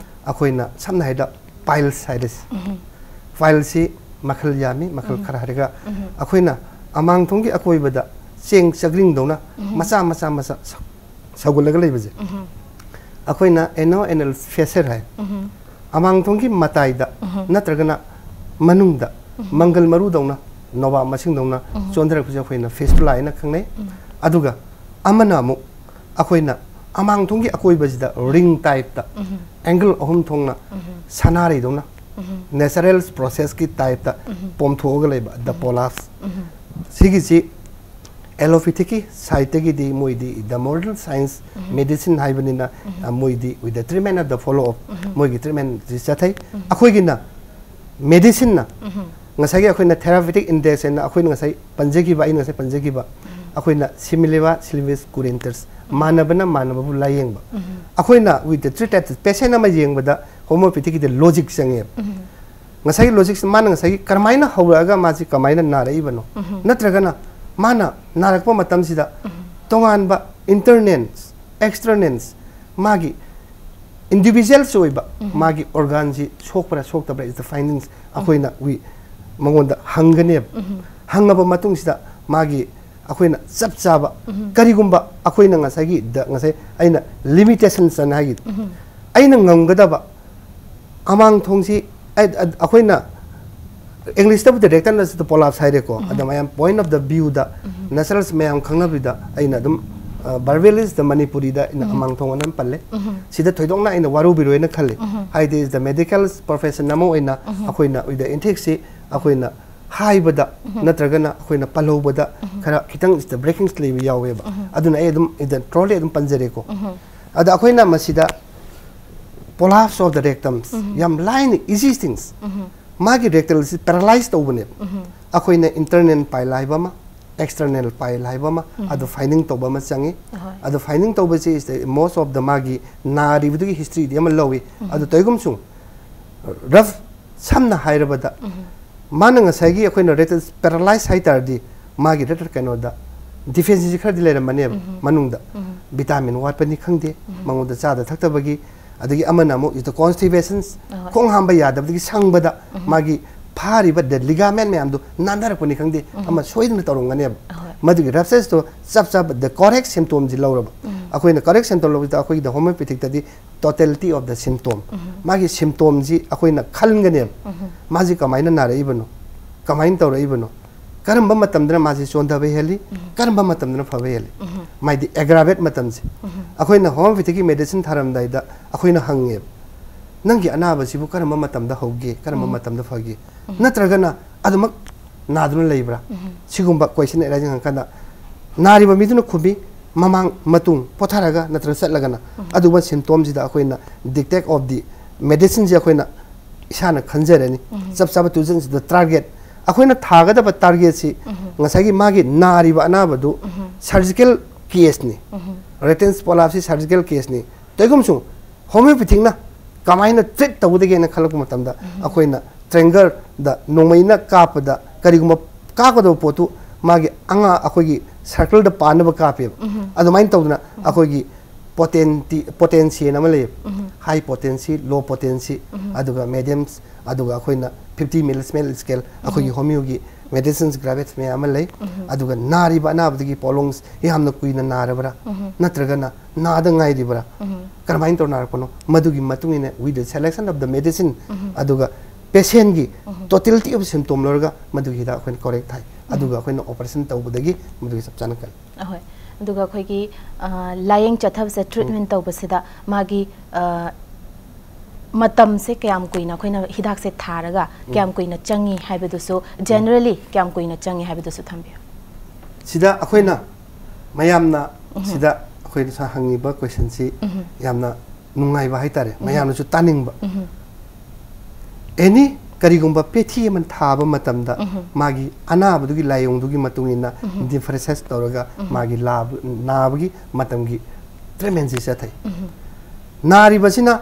ꯑꯩꯈꯣꯏꯅ ꯁꯝꯅ ꯍꯥꯏꯔꯕꯗ ꯄꯥꯏꯜꯁ ꯍꯥꯏꯔꯁꯤ꯫ ꯄꯥꯏꯜꯁꯁꯤ ꯃꯈꯜ ꯌꯥꯝꯃꯤ, ꯃꯈꯜ ꯈꯔ ꯍꯥꯏꯔꯒ ꯑꯩꯈꯣꯏꯅ ꯑꯃꯥꯡꯊꯣꯡꯒꯤ ꯑꯀꯣꯏꯕꯗ ꯆꯦꯡ ꯆꯒ꯭ꯔꯤꯡꯗꯧꯅ ꯃꯆꯥ ꯃꯆꯥ ꯃꯆꯥ ꯁꯧ- ꯁꯧꯒꯠꯂꯒ ꯂꯩꯕꯁꯦ ꯑꯩꯈꯣꯏꯅ ꯑꯦꯅꯣ ꯑꯦꯅꯦꯜ ꯐꯦꯁꯔ ꯍꯥꯏ꯫ ꯑꯃꯥꯡꯊꯣꯡꯒꯤ ꯃꯇꯥꯏꯗ ꯅꯠꯇ꯭ꯔꯒꯅ ꯃꯅꯨꯡꯗ ꯃꯪꯒꯜ ꯃꯔꯨꯗꯧꯅ, ꯅꯣꯕꯥꯞ ꯃꯁꯤꯡꯗꯧꯅ ꯆꯣꯟꯊꯔꯛꯄꯁꯦ ꯑꯩꯈꯣꯏꯅ ꯐꯤꯁꯇꯨꯂꯥ ꯍꯥꯏꯅ ꯈꯪꯅꯩ꯫ ꯑꯗꯨꯒ ꯑꯃꯅ ꯑꯃꯨꯛ ꯑꯩꯈꯣꯏꯅ ꯑꯃꯥꯡꯊꯣꯡꯒꯤ ꯑꯀꯣꯏꯕꯁꯤꯗ ꯔꯤꯡ ꯇꯥꯏꯞꯇ ꯑꯦꯡꯒꯜ ꯑꯍꯨꯝ ꯊꯣꯛꯅ ꯁꯅꯥꯔꯩꯗꯧꯅ ꯅꯦꯆꯔꯦꯜ ꯄ꯭ꯔꯣꯁꯦꯁꯀꯤ ꯇꯥꯏꯞꯇ ꯄꯣꯝꯊꯣꯛꯑꯒ ꯂꯩꯕ ꯗ ꯄꯣꯂꯥꯞꯁ꯫ ꯁꯤꯒꯤꯁꯤ ꯑꯦꯂꯣꯄꯦꯊꯤꯛꯀꯤ ꯁꯥꯏꯠꯇꯒꯤꯗꯤ ꯃꯣꯏꯗꯤ ꯗ ꯃꯣꯗꯔꯟ ꯁꯥꯏꯟꯁ ꯃꯦꯗꯤꯁꯤꯟ ꯍꯥꯏꯕꯅꯤꯅ ꯑ, ꯃꯣꯏꯗꯤ with the treatment of the follow up ꯃꯣꯏꯒꯤ ꯇ꯭ꯔꯤꯠꯃꯦꯟꯁꯤ ꯆꯠꯊꯩ꯫ ꯑꯩꯈꯣꯏꯒꯤꯅ ꯃꯦꯗꯤꯁꯤꯟꯅ ꯉꯁꯥꯏꯒꯤ ꯑꯩꯈꯣꯏꯅ ꯊꯦꯔꯥꯄꯤꯇꯤꯛ ꯏꯟꯗꯦꯛꯁ ꯍꯥꯏꯅ ꯑꯩꯈꯣꯏꯅ ꯉꯁꯥꯏ ꯄꯟꯖꯈꯤꯕ, ꯑꯩꯅ ꯉꯁꯥꯏ ꯄꯟꯖꯈꯤꯕ ꯑꯩꯈꯣꯏꯅ ꯁꯤꯃꯤꯂꯤꯕ ꯁꯤꯂꯤꯕꯤꯁ ꯀꯨꯔꯦꯟꯇꯔꯁ, ꯃꯥꯟꯅꯕꯅ ꯃꯥꯟꯅꯕꯕꯨ ꯂꯥꯏꯌꯦꯡꯕ꯫ ꯑꯩꯈꯣꯏꯅ ꯋꯤꯠ ꯗ ꯇ꯭ꯔꯤꯠ ꯄꯦꯁꯦꯟ ꯑꯃ ꯌꯦꯡꯕꯗ ꯍꯣꯃꯤꯑꯣꯄꯦꯊꯤꯒꯤꯗ ꯂꯣꯖꯤꯛ ꯆꯪꯉꯦꯕ꯫ ꯉꯁꯥꯏꯒꯤ ꯂꯣꯖꯤꯛꯁꯤ ꯃꯥꯅ ꯉꯁꯥꯏꯒꯤ ꯀꯔꯝꯍꯥꯏꯅ ꯍꯧꯔꯛꯑꯒ ꯃꯥꯁꯤ ꯀꯃꯥꯏꯅ ꯅꯥꯔꯛꯏꯕꯅꯣ, ꯅꯠꯇ꯭ꯔꯒꯅ ꯃꯥꯅ ꯅꯥꯔꯛꯄ ꯃꯇꯝꯁꯤꯗ ꯇꯣꯉꯥꯟꯕ ꯏꯟꯇꯔꯅꯦꯟꯁ, ꯑꯦꯛꯁꯇꯔꯅꯦꯟꯁ, ꯃꯥꯒꯤ ꯏꯟꯗꯤꯕꯤꯖꯨꯋꯦꯜꯁ ꯑꯣꯏꯕ ꯃꯥꯒꯤ ꯑꯣꯔꯒꯥꯟꯁꯤ ꯁꯣꯛꯄ꯭ꯔꯥ ꯁꯣꯛꯇꯕ꯭ꯔꯥ is the findings ꯑꯩꯈꯣꯏꯅ ꯋꯤ ꯃꯉꯣꯟꯗ ꯍꯪꯒꯅꯦꯕ꯫ ꯍꯪꯉꯕ ꯃꯇꯨꯡꯁꯤꯗ ꯃꯥꯒꯤ ꯑꯩꯈꯣꯏꯅ ꯆꯞ ꯆꯥꯕ ꯀꯔꯤꯒꯨꯝꯕ ꯑꯩꯈꯣꯏꯅ ꯉꯁꯥꯏꯒꯤ ꯗ ꯉꯁꯥꯏ ꯑꯩꯅ ꯂꯤꯃꯤꯇꯦꯁꯟꯁ ꯑꯅ ꯍꯥꯏꯈꯤꯗꯣ ꯑꯩꯅ ꯉꯝꯒꯗꯕ ꯑꯃꯥꯡ ꯊꯣꯡꯁꯤ ꯑꯩ- ꯑ- ꯑꯩꯈꯣꯏꯅ ꯏꯪꯂꯤꯁꯇꯕꯨꯗꯤ ꯔꯦꯛꯇꯜ ꯅꯁꯇ ꯄꯣꯂꯥꯞꯁ ꯍꯥꯏꯔꯦꯀꯣ꯫ ꯑꯗ ꯃꯌꯥꯝ ꯄꯣꯏꯟ ꯑꯣꯐ ꯗ ꯚ꯭ꯌꯨꯗ ꯅꯦꯆꯔꯦꯜꯁ ꯃꯌꯥꯝ ꯈꯪꯅꯕꯤꯗ ꯑꯩꯅ ꯑꯗꯨꯝ ꯕꯥꯔꯕꯦꯂꯤꯁꯇ ꯃꯅꯤꯄꯨꯔꯤꯗ ꯑꯩꯅ ꯑꯃꯥꯡ ꯊꯣꯡ ꯑꯅ ꯄꯜꯂꯦ꯫ ꯁꯤꯗ ꯊꯣꯏꯗꯣꯛꯅ ꯑꯩꯅ ꯋꯥꯔꯧꯕꯤꯔꯣꯏꯅ ꯈꯜꯂꯤ꯫ ꯍꯥꯏꯗꯤ ꯏꯁ ꯗ ꯃꯦꯗꯤꯀꯦꯜ ꯄ꯭ꯔꯣꯐꯦꯁꯟ ꯑꯃ ꯑꯣꯏꯅ ꯑꯩꯈꯣꯏꯅ ꯋꯤꯠ ꯗ ꯏꯟꯊꯦꯛꯁꯤ ꯑꯩꯈꯣꯏꯅ ꯍꯥꯏꯕꯗ ꯅꯠꯇ꯭ꯔꯒꯅ ꯑꯩꯈꯣꯏꯅ ꯄꯜꯍꯧꯕꯗ ꯈꯔ ꯈꯤꯇꯪ ꯏꯁ ꯗ ꯕ꯭ꯔꯦꯀꯤꯡꯁ ꯂꯩꯕ ꯌꯥꯎꯋꯦꯕ꯫ ꯑꯗꯨꯅ ꯑꯩ ꯑꯗꯨꯝ ꯏꯗ ꯇ꯭ꯔꯣꯂꯤ ꯑꯗꯨꯝ ꯄꯟꯖꯔꯦꯀꯣ꯫ ꯑꯗ ꯑꯩꯈꯣꯏꯅ ꯃꯁꯤꯗ ꯄꯣꯂꯥꯞꯁ ꯑꯣꯐ ꯗ ꯔꯦꯛꯇꯝꯁ ꯌꯥꯝ ꯂꯥꯏꯅ ꯏꯖꯤ ꯊꯤꯡꯁ ꯃꯥꯒꯤ ꯔꯦꯛꯇꯦꯜꯁꯤ ꯄꯦꯔꯥꯂꯥꯏꯁ ꯇꯧꯕꯅꯦꯕ꯫ ꯑꯩꯈꯣꯏꯅ ꯏꯟꯇꯔꯅꯦꯜ ꯄꯥꯏꯜ ꯍꯥꯏꯕ ꯑꯃ, ꯑꯦꯛꯁꯇꯔꯅꯦꯜ ꯄꯥꯏꯜ ꯍꯥꯏꯕ ꯑꯃ, ꯑꯗꯨ ꯐꯥꯏꯅꯤꯡ ꯇꯧꯕ ꯑꯃ ꯆꯪꯉꯤ꯫ ꯑꯗꯨ ꯐꯥꯏꯅꯤꯡ ꯇꯧꯕꯁꯤ is the most of the ꯃꯥꯒꯤ ꯅꯥꯔꯤꯕꯗꯨꯒꯤ ꯍꯤꯁꯇ꯭ꯔꯤꯗꯤ ꯑꯃ ꯂꯧꯏ꯫ ꯑꯗꯨ ꯇꯧꯏꯒꯨꯝꯁꯨ ꯔꯐ ꯁꯝꯅ ꯍꯥꯏꯔꯕꯗ ꯃꯥꯅ ꯉꯁꯥꯏꯒꯤ ꯑꯩꯈꯣꯏꯅ ꯔꯦꯛꯇꯦꯜ ꯄꯦꯔꯥꯂꯥꯏꯁ ꯍꯥꯏ ꯇꯥꯔꯗꯤ ꯃꯥꯒꯤ ꯔꯦꯛꯇꯦꯜ ꯀꯩꯅꯣꯗ ꯗꯤꯐꯦꯟꯁꯤꯁꯤ ꯈꯔꯗꯤ ꯂꯩꯔꯝꯃꯅꯦꯕ ꯃꯅꯨꯡꯗ꯫ ꯚꯤꯇꯥꯃꯤꯟ ꯋꯥꯠꯄꯅꯤ ꯈꯪꯗꯦ, ꯃꯉꯣꯟꯗ ꯆꯥꯗ ꯊꯛꯇꯕꯒꯤ, ꯑꯗꯒꯤ ꯑꯃꯅ ꯑꯃꯨꯛ ꯏꯇ ꯀꯣꯟꯁꯇꯤꯕꯦꯁꯟ, ꯈꯣꯡ ꯍꯥꯝꯕ ꯌꯥꯗꯕꯗꯒꯤ ꯁꯪꯕꯗ ꯃꯥꯒꯤ ꯐꯥꯔꯤꯕ ꯗꯦꯠ ꯂꯤꯒꯥꯃꯦꯟ ꯃꯌꯥꯝꯗꯣ ꯅꯥꯟꯊꯔꯛꯄꯅꯤ ꯈꯪꯗꯦ, ꯑꯃ ꯁꯣꯏꯗꯅ ꯇꯧꯔꯝꯒꯅꯦꯕ꯫ ꯃꯗꯨꯒꯤ ꯔꯐꯁꯦꯁꯇꯣ ꯆꯞ ꯆꯥꯕ ꯗ ꯀꯣꯔꯦꯛ ꯁꯤꯝꯇꯣꯝꯁꯤ ꯂꯧꯔꯕ꯫ ꯑꯩꯈꯣꯏꯅ ꯀꯣꯔꯦꯛ ꯁꯤꯝꯇꯣꯝ ꯂꯧꯕꯁꯤꯗ ꯑꯩꯈꯣꯏꯒꯤꯗ ꯍꯣꯃꯤꯌꯣꯄꯦꯊꯤꯛꯇꯗꯤ totality of the symptom, ꯃꯥꯒꯤ ꯁꯤꯝꯇꯣꯝꯁꯤ ꯑꯩꯈꯣꯏꯅ ꯈꯟꯒꯅꯦꯕ꯫ ꯃꯥꯁꯤ ꯀꯃꯥꯏꯅ ꯅꯥꯔꯛꯏꯕꯅꯣ, ꯀꯃꯥꯏꯅ ꯇꯧꯔꯛꯏꯕꯅꯣ, ꯀꯔꯝꯕ ꯃꯇꯝꯗꯅ ꯃꯥꯁꯤ ꯆꯣꯟꯊꯕ ꯍꯦꯜꯂꯤ, ꯀꯔꯝꯕ ꯃꯇꯝꯗꯅ ꯐꯕ ꯍꯦꯜꯂꯤ꯫ ꯃꯥꯏꯗꯤ ꯑꯦꯒ꯭ꯔꯥꯕꯦꯠ ꯃꯇꯝꯁꯦ꯫ ꯑꯩꯈꯣꯏꯅ ꯍꯣꯃꯤꯌꯣꯄꯦꯊꯤꯛꯀꯤ ꯃꯦꯗꯤꯁꯤꯟ ꯊꯥꯔꯝꯗꯥꯏꯗ ꯑꯩꯈꯣꯏꯅ ꯍꯪꯉꯦꯕ, "ꯅꯪꯒꯤ ꯑꯅꯥꯕꯁꯤꯕꯨ ꯀꯔꯝꯕ ꯃꯇꯝꯗ ꯍꯧꯒꯦ, ꯀꯔꯝꯕ ꯃꯇꯝꯗ ꯐꯒꯦ? ꯅꯠꯇ꯭ꯔꯒꯅ ꯑꯗꯨꯃꯛ ꯅꯥꯗꯨꯅ ꯂꯩꯕ꯭ꯔꯥ?" ꯁꯤꯒꯨꯝꯕ ꯀꯣꯏꯁꯟ ꯑꯦꯔꯥꯏꯖꯤꯡ ꯍꯪꯉꯀꯥꯟꯗ ꯅꯥꯔꯤꯕ ꯃꯤꯗꯨꯅ ꯈꯨꯝꯃꯤ, ꯃꯃꯥꯡ ꯃꯇꯨꯡ ꯄꯣꯊꯥꯔꯒ ꯅꯠꯇ꯭ꯔꯒ ꯆꯠꯂꯒꯅ꯫ ꯑꯗꯨꯒꯨꯝꯕ ꯁꯤꯝꯇꯣꯝꯁꯤꯗ ꯑꯩꯈꯣꯏꯅ dictate of the medicineꯁꯦ ꯑꯩꯈꯣꯏꯅ ꯏꯁꯥꯅ ꯈꯟꯖꯔꯅꯤ꯫ ꯆꯞ ꯆꯥꯕ ꯇꯨꯖꯟꯁꯤꯗ ꯇꯥꯔꯒꯦꯠ, ꯑꯩꯈꯣꯏꯅ ꯊꯥꯒꯗꯕ ꯇꯥꯔꯒꯦꯠꯁꯤ ꯉꯁꯥꯏꯒꯤ ꯃꯥꯒꯤ ꯅꯥꯔꯤꯕ ꯑꯅꯥꯕꯗꯨ ꯁꯔꯖꯤꯀꯦꯜ ꯀꯦꯁꯅꯤ꯫ Rectal ꯄꯣꯂꯥꯞꯁꯤ surgical ꯀꯦꯁꯅꯤ꯫ ꯇꯩꯒꯨꯝꯁꯨ ꯍꯣꯃꯤꯌꯣꯄꯦꯊꯤꯛꯅ ꯀꯃꯥꯏꯅ ꯇ꯭ꯔꯤꯠ ꯇꯧꯒꯗꯒꯦꯅ ꯈꯜꯂꯛꯄ ꯃꯇꯝꯗ ꯑꯩꯈꯣꯏꯅ ꯇ꯭ꯔꯦꯡꯒꯔꯗ ꯅꯣꯡꯃꯩꯅ ꯀꯥꯞꯄꯗ ꯀꯔꯤꯒꯨꯝꯕ ꯀꯥꯞꯀꯗꯕ ꯄꯣꯠꯇꯨ ꯃꯥꯒꯤ ꯑꯉꯥ ꯑꯩꯈꯣꯏꯒꯤ ꯁꯔꯀꯜꯗ ꯄꯥꯟꯅꯕ ꯀꯥꯞꯄꯦꯕ꯫ ꯑꯗꯨꯃꯥꯏꯅ ꯇꯧꯗꯅ ꯑꯩꯈꯣꯏꯒꯤ ꯄꯣꯇꯦꯟꯇꯤ ꯄꯣꯇꯦꯟꯁꯤ ꯑꯃ ꯂꯩꯌꯦꯕ꯫ ꯍꯥꯏ ꯄꯣꯇꯦꯟꯁꯤ, ꯂꯣ ꯄꯣꯇꯦꯟꯁꯤ, ꯑꯗꯨꯒ ꯃꯦꯗꯤꯌꯝꯁ, ꯑꯗꯨꯒ ꯑꯩꯈꯣꯏꯅ ꯐꯤꯐꯇꯤ ꯃꯤꯂꯤꯁꯃꯦꯜ ꯁ꯭ꯀꯦꯜ, ꯑꯩꯈꯣꯏꯒꯤ ꯍꯣꯃꯤꯌꯣꯒꯤ ꯃꯦꯗꯤꯁꯤꯟꯁ ꯒ꯭ꯔꯥꯚꯦꯠꯁ ꯃꯌꯥꯝ ꯑꯃ ꯂꯩ꯫ ꯑꯗꯨꯒ ꯅꯥꯔꯤꯕ ꯑꯅꯥꯕꯗꯨꯒꯤ ꯄꯣꯂꯣꯡꯁ ꯌꯥꯝꯅ ꯀꯨꯏꯅ ꯅꯥꯔꯕ꯭ꯔꯥ, ꯅꯠꯇ꯭ꯔꯒꯅ ꯅꯥꯗ ꯉꯥꯏꯔꯤꯕ꯭ꯔꯥ, ꯀꯔꯝꯍꯥꯏꯅ ꯇꯧꯔ ꯅꯥꯔꯛꯄꯅꯣ, ꯃꯗꯨꯒꯤ ꯃꯇꯨꯡ ꯏꯟꯅ with the selection of the medicine, ꯑꯗꯨꯒ ꯄꯦꯁꯦꯟꯒꯤ totality of symptom ꯂꯧꯔꯒ ꯃꯗꯨꯒꯤ ꯍꯤꯗꯥꯛ ꯑꯩꯈꯣꯏꯅ ꯀꯣꯔꯦꯛ ꯊꯥꯏ꯫ ꯑꯗꯨꯒ ꯑꯩꯈꯣꯏꯅ ꯑꯣꯄꯔꯦꯁꯟ ꯇꯧꯕꯗꯒꯤ ꯃꯗꯨꯒꯤ ꯆꯞ ꯆꯥꯅ ꯀꯜꯂꯤ꯫ ꯑꯍꯣꯏ꯫ ꯑꯗꯨꯒ ꯑꯩꯈꯣꯏꯒꯤ, ꯑ, ꯂꯥꯌꯦꯡ ꯆꯠꯊꯕꯁꯦ, ꯇ꯭ꯔꯤꯠꯃꯦꯟ ꯇꯧꯕꯁꯤꯗ ꯃꯥꯒꯤ, ꯑ, ꯃꯇꯝꯁꯦ ꯀꯌꯥꯝ ꯀꯨꯏꯅ ꯑꯩꯈꯣꯏꯅ ꯍꯤꯗꯥꯛꯁꯦ ꯊꯥꯔꯒ ꯀꯌꯥꯝ ꯀꯨꯏꯅ ꯆꯪꯉꯤ ꯍꯥꯏꯕꯗꯨꯁꯨ, ꯖꯦꯅꯔꯦꯂꯤ ꯀꯌꯥꯝ ꯀꯨꯏꯅ ꯆꯪꯉꯤ ꯍꯥꯏꯕꯗꯨꯁꯨ ꯊꯝꯕꯤꯌꯨ꯫ ꯁꯤꯗ ꯑꯩꯈꯣꯏꯅ ꯃꯌꯥꯝꯅ ꯁꯤꯗ ꯑꯩꯈꯣꯏꯅ ꯁꯥ ꯍꯪꯉꯤꯕ ꯀꯣꯏꯁꯟꯁꯤ ꯌꯥꯝꯅ ꯅꯨꯡꯉꯥꯏꯕ ꯍꯥꯏꯇꯥꯔꯦ, ꯃꯌꯥꯝꯅꯁꯨ ꯇꯥꯅꯤꯡꯕ꯫ ꯑꯦꯅꯤ ꯀꯔꯤꯒꯨꯝꯕ ꯄꯦꯊꯤ ꯑꯃ ꯊꯥꯕ ꯃꯇꯝꯗ ꯎꯝꯍꯨꯝ꯫ ꯃꯥꯒꯤ ꯑꯅꯥꯕꯗꯨꯒꯤ ꯂꯥꯏꯑꯣꯡꯗꯨꯒꯤ ꯃꯇꯨꯡ ꯏꯟꯅ ꯎꯝꯍꯨꯝ꯫ ꯗꯤꯐꯔꯦꯟꯁꯤꯌꯦꯠ ꯇꯧꯔꯒ ꯎꯝꯍꯨꯝ꯫ ꯃꯥꯒꯤ ꯂꯥꯕ-, ꯅꯥꯕꯒꯤ ꯃꯇꯝꯒꯤ ꯇ꯭ꯔꯤꯠꯃꯦꯟꯁꯤ ꯆꯠꯊꯩ꯫ ꯎꯝꯍꯨꯝ꯫ ꯅꯥꯔꯤꯕꯁꯤꯅ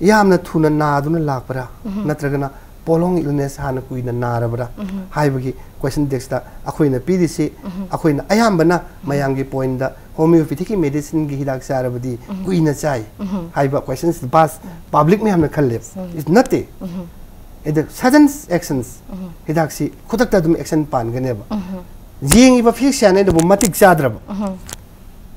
ꯌꯥꯝꯅ ꯊꯨꯅ ꯅꯥꯗꯨꯅ ꯂꯥꯛꯄ꯭ꯔꯥ, ꯎꯝꯍꯨꯝ꯫ ꯅꯠꯇ꯭ꯔꯒꯅ prolonged illness ꯍꯥꯟꯅ ꯀꯨꯏꯅ ꯅꯥꯔꯕ꯭ꯔꯥ ꯎꯝꯍꯨꯝ꯫ ꯍꯥꯏꯕꯒꯤ ꯀꯣꯏꯁꯟ ꯇꯦꯛꯁꯇ ꯑꯩꯈꯣꯏꯅ ꯄꯤꯔꯤꯁꯤ ꯎꯝꯍꯨꯝ꯫ ꯑꯩꯈꯣꯏꯅ ꯑꯌꯥꯝꯕꯅ ꯎꯝꯍꯨꯝ꯫ ꯃꯌꯥꯝꯒꯤ ꯄꯣꯏꯟꯗ ꯍꯣꯃꯤꯌꯣꯄꯦꯊꯤꯛꯀꯤ ꯃꯦꯗꯤꯁꯤꯟꯒꯤ ꯍꯤꯗꯥꯛ ꯆꯥꯔꯕꯗꯤ ꯎꯝꯍꯨꯝ꯫ ꯀꯨꯏꯅ ꯆꯥꯏ ꯎꯝꯍꯨꯝ꯫ ꯍꯥꯏꯕ ꯀꯣꯏꯁꯟꯁꯤ ꯄꯥꯁ ꯎꯝ꯫ ꯄꯕ꯭ꯂꯤꯛ ꯃꯌꯥꯝꯅ ꯈꯜꯂꯦꯕ꯫ ꯎꯝ꯫ It's not. ꯎꯝꯍꯨꯝ꯫ ꯑꯗ sudden actions ꯎꯝꯍꯨꯝ꯫ ꯍꯤꯗꯥꯛꯁꯤ ꯈꯨꯗꯛꯇ ꯑꯗꯨꯝ ꯑꯦꯛꯁꯟ ꯄꯥꯟꯒꯅꯦꯕ꯫ ꯎꯝꯍꯨꯝ꯫ ꯌꯦꯡꯉꯤꯕ ꯐꯤꯖꯤꯁꯤꯌꯥꯟ ꯑꯩꯅꯕꯨ ꯃꯇꯤꯛ ꯆꯥꯗ꯭ꯔꯕ ꯎꯝꯍꯨꯝ꯫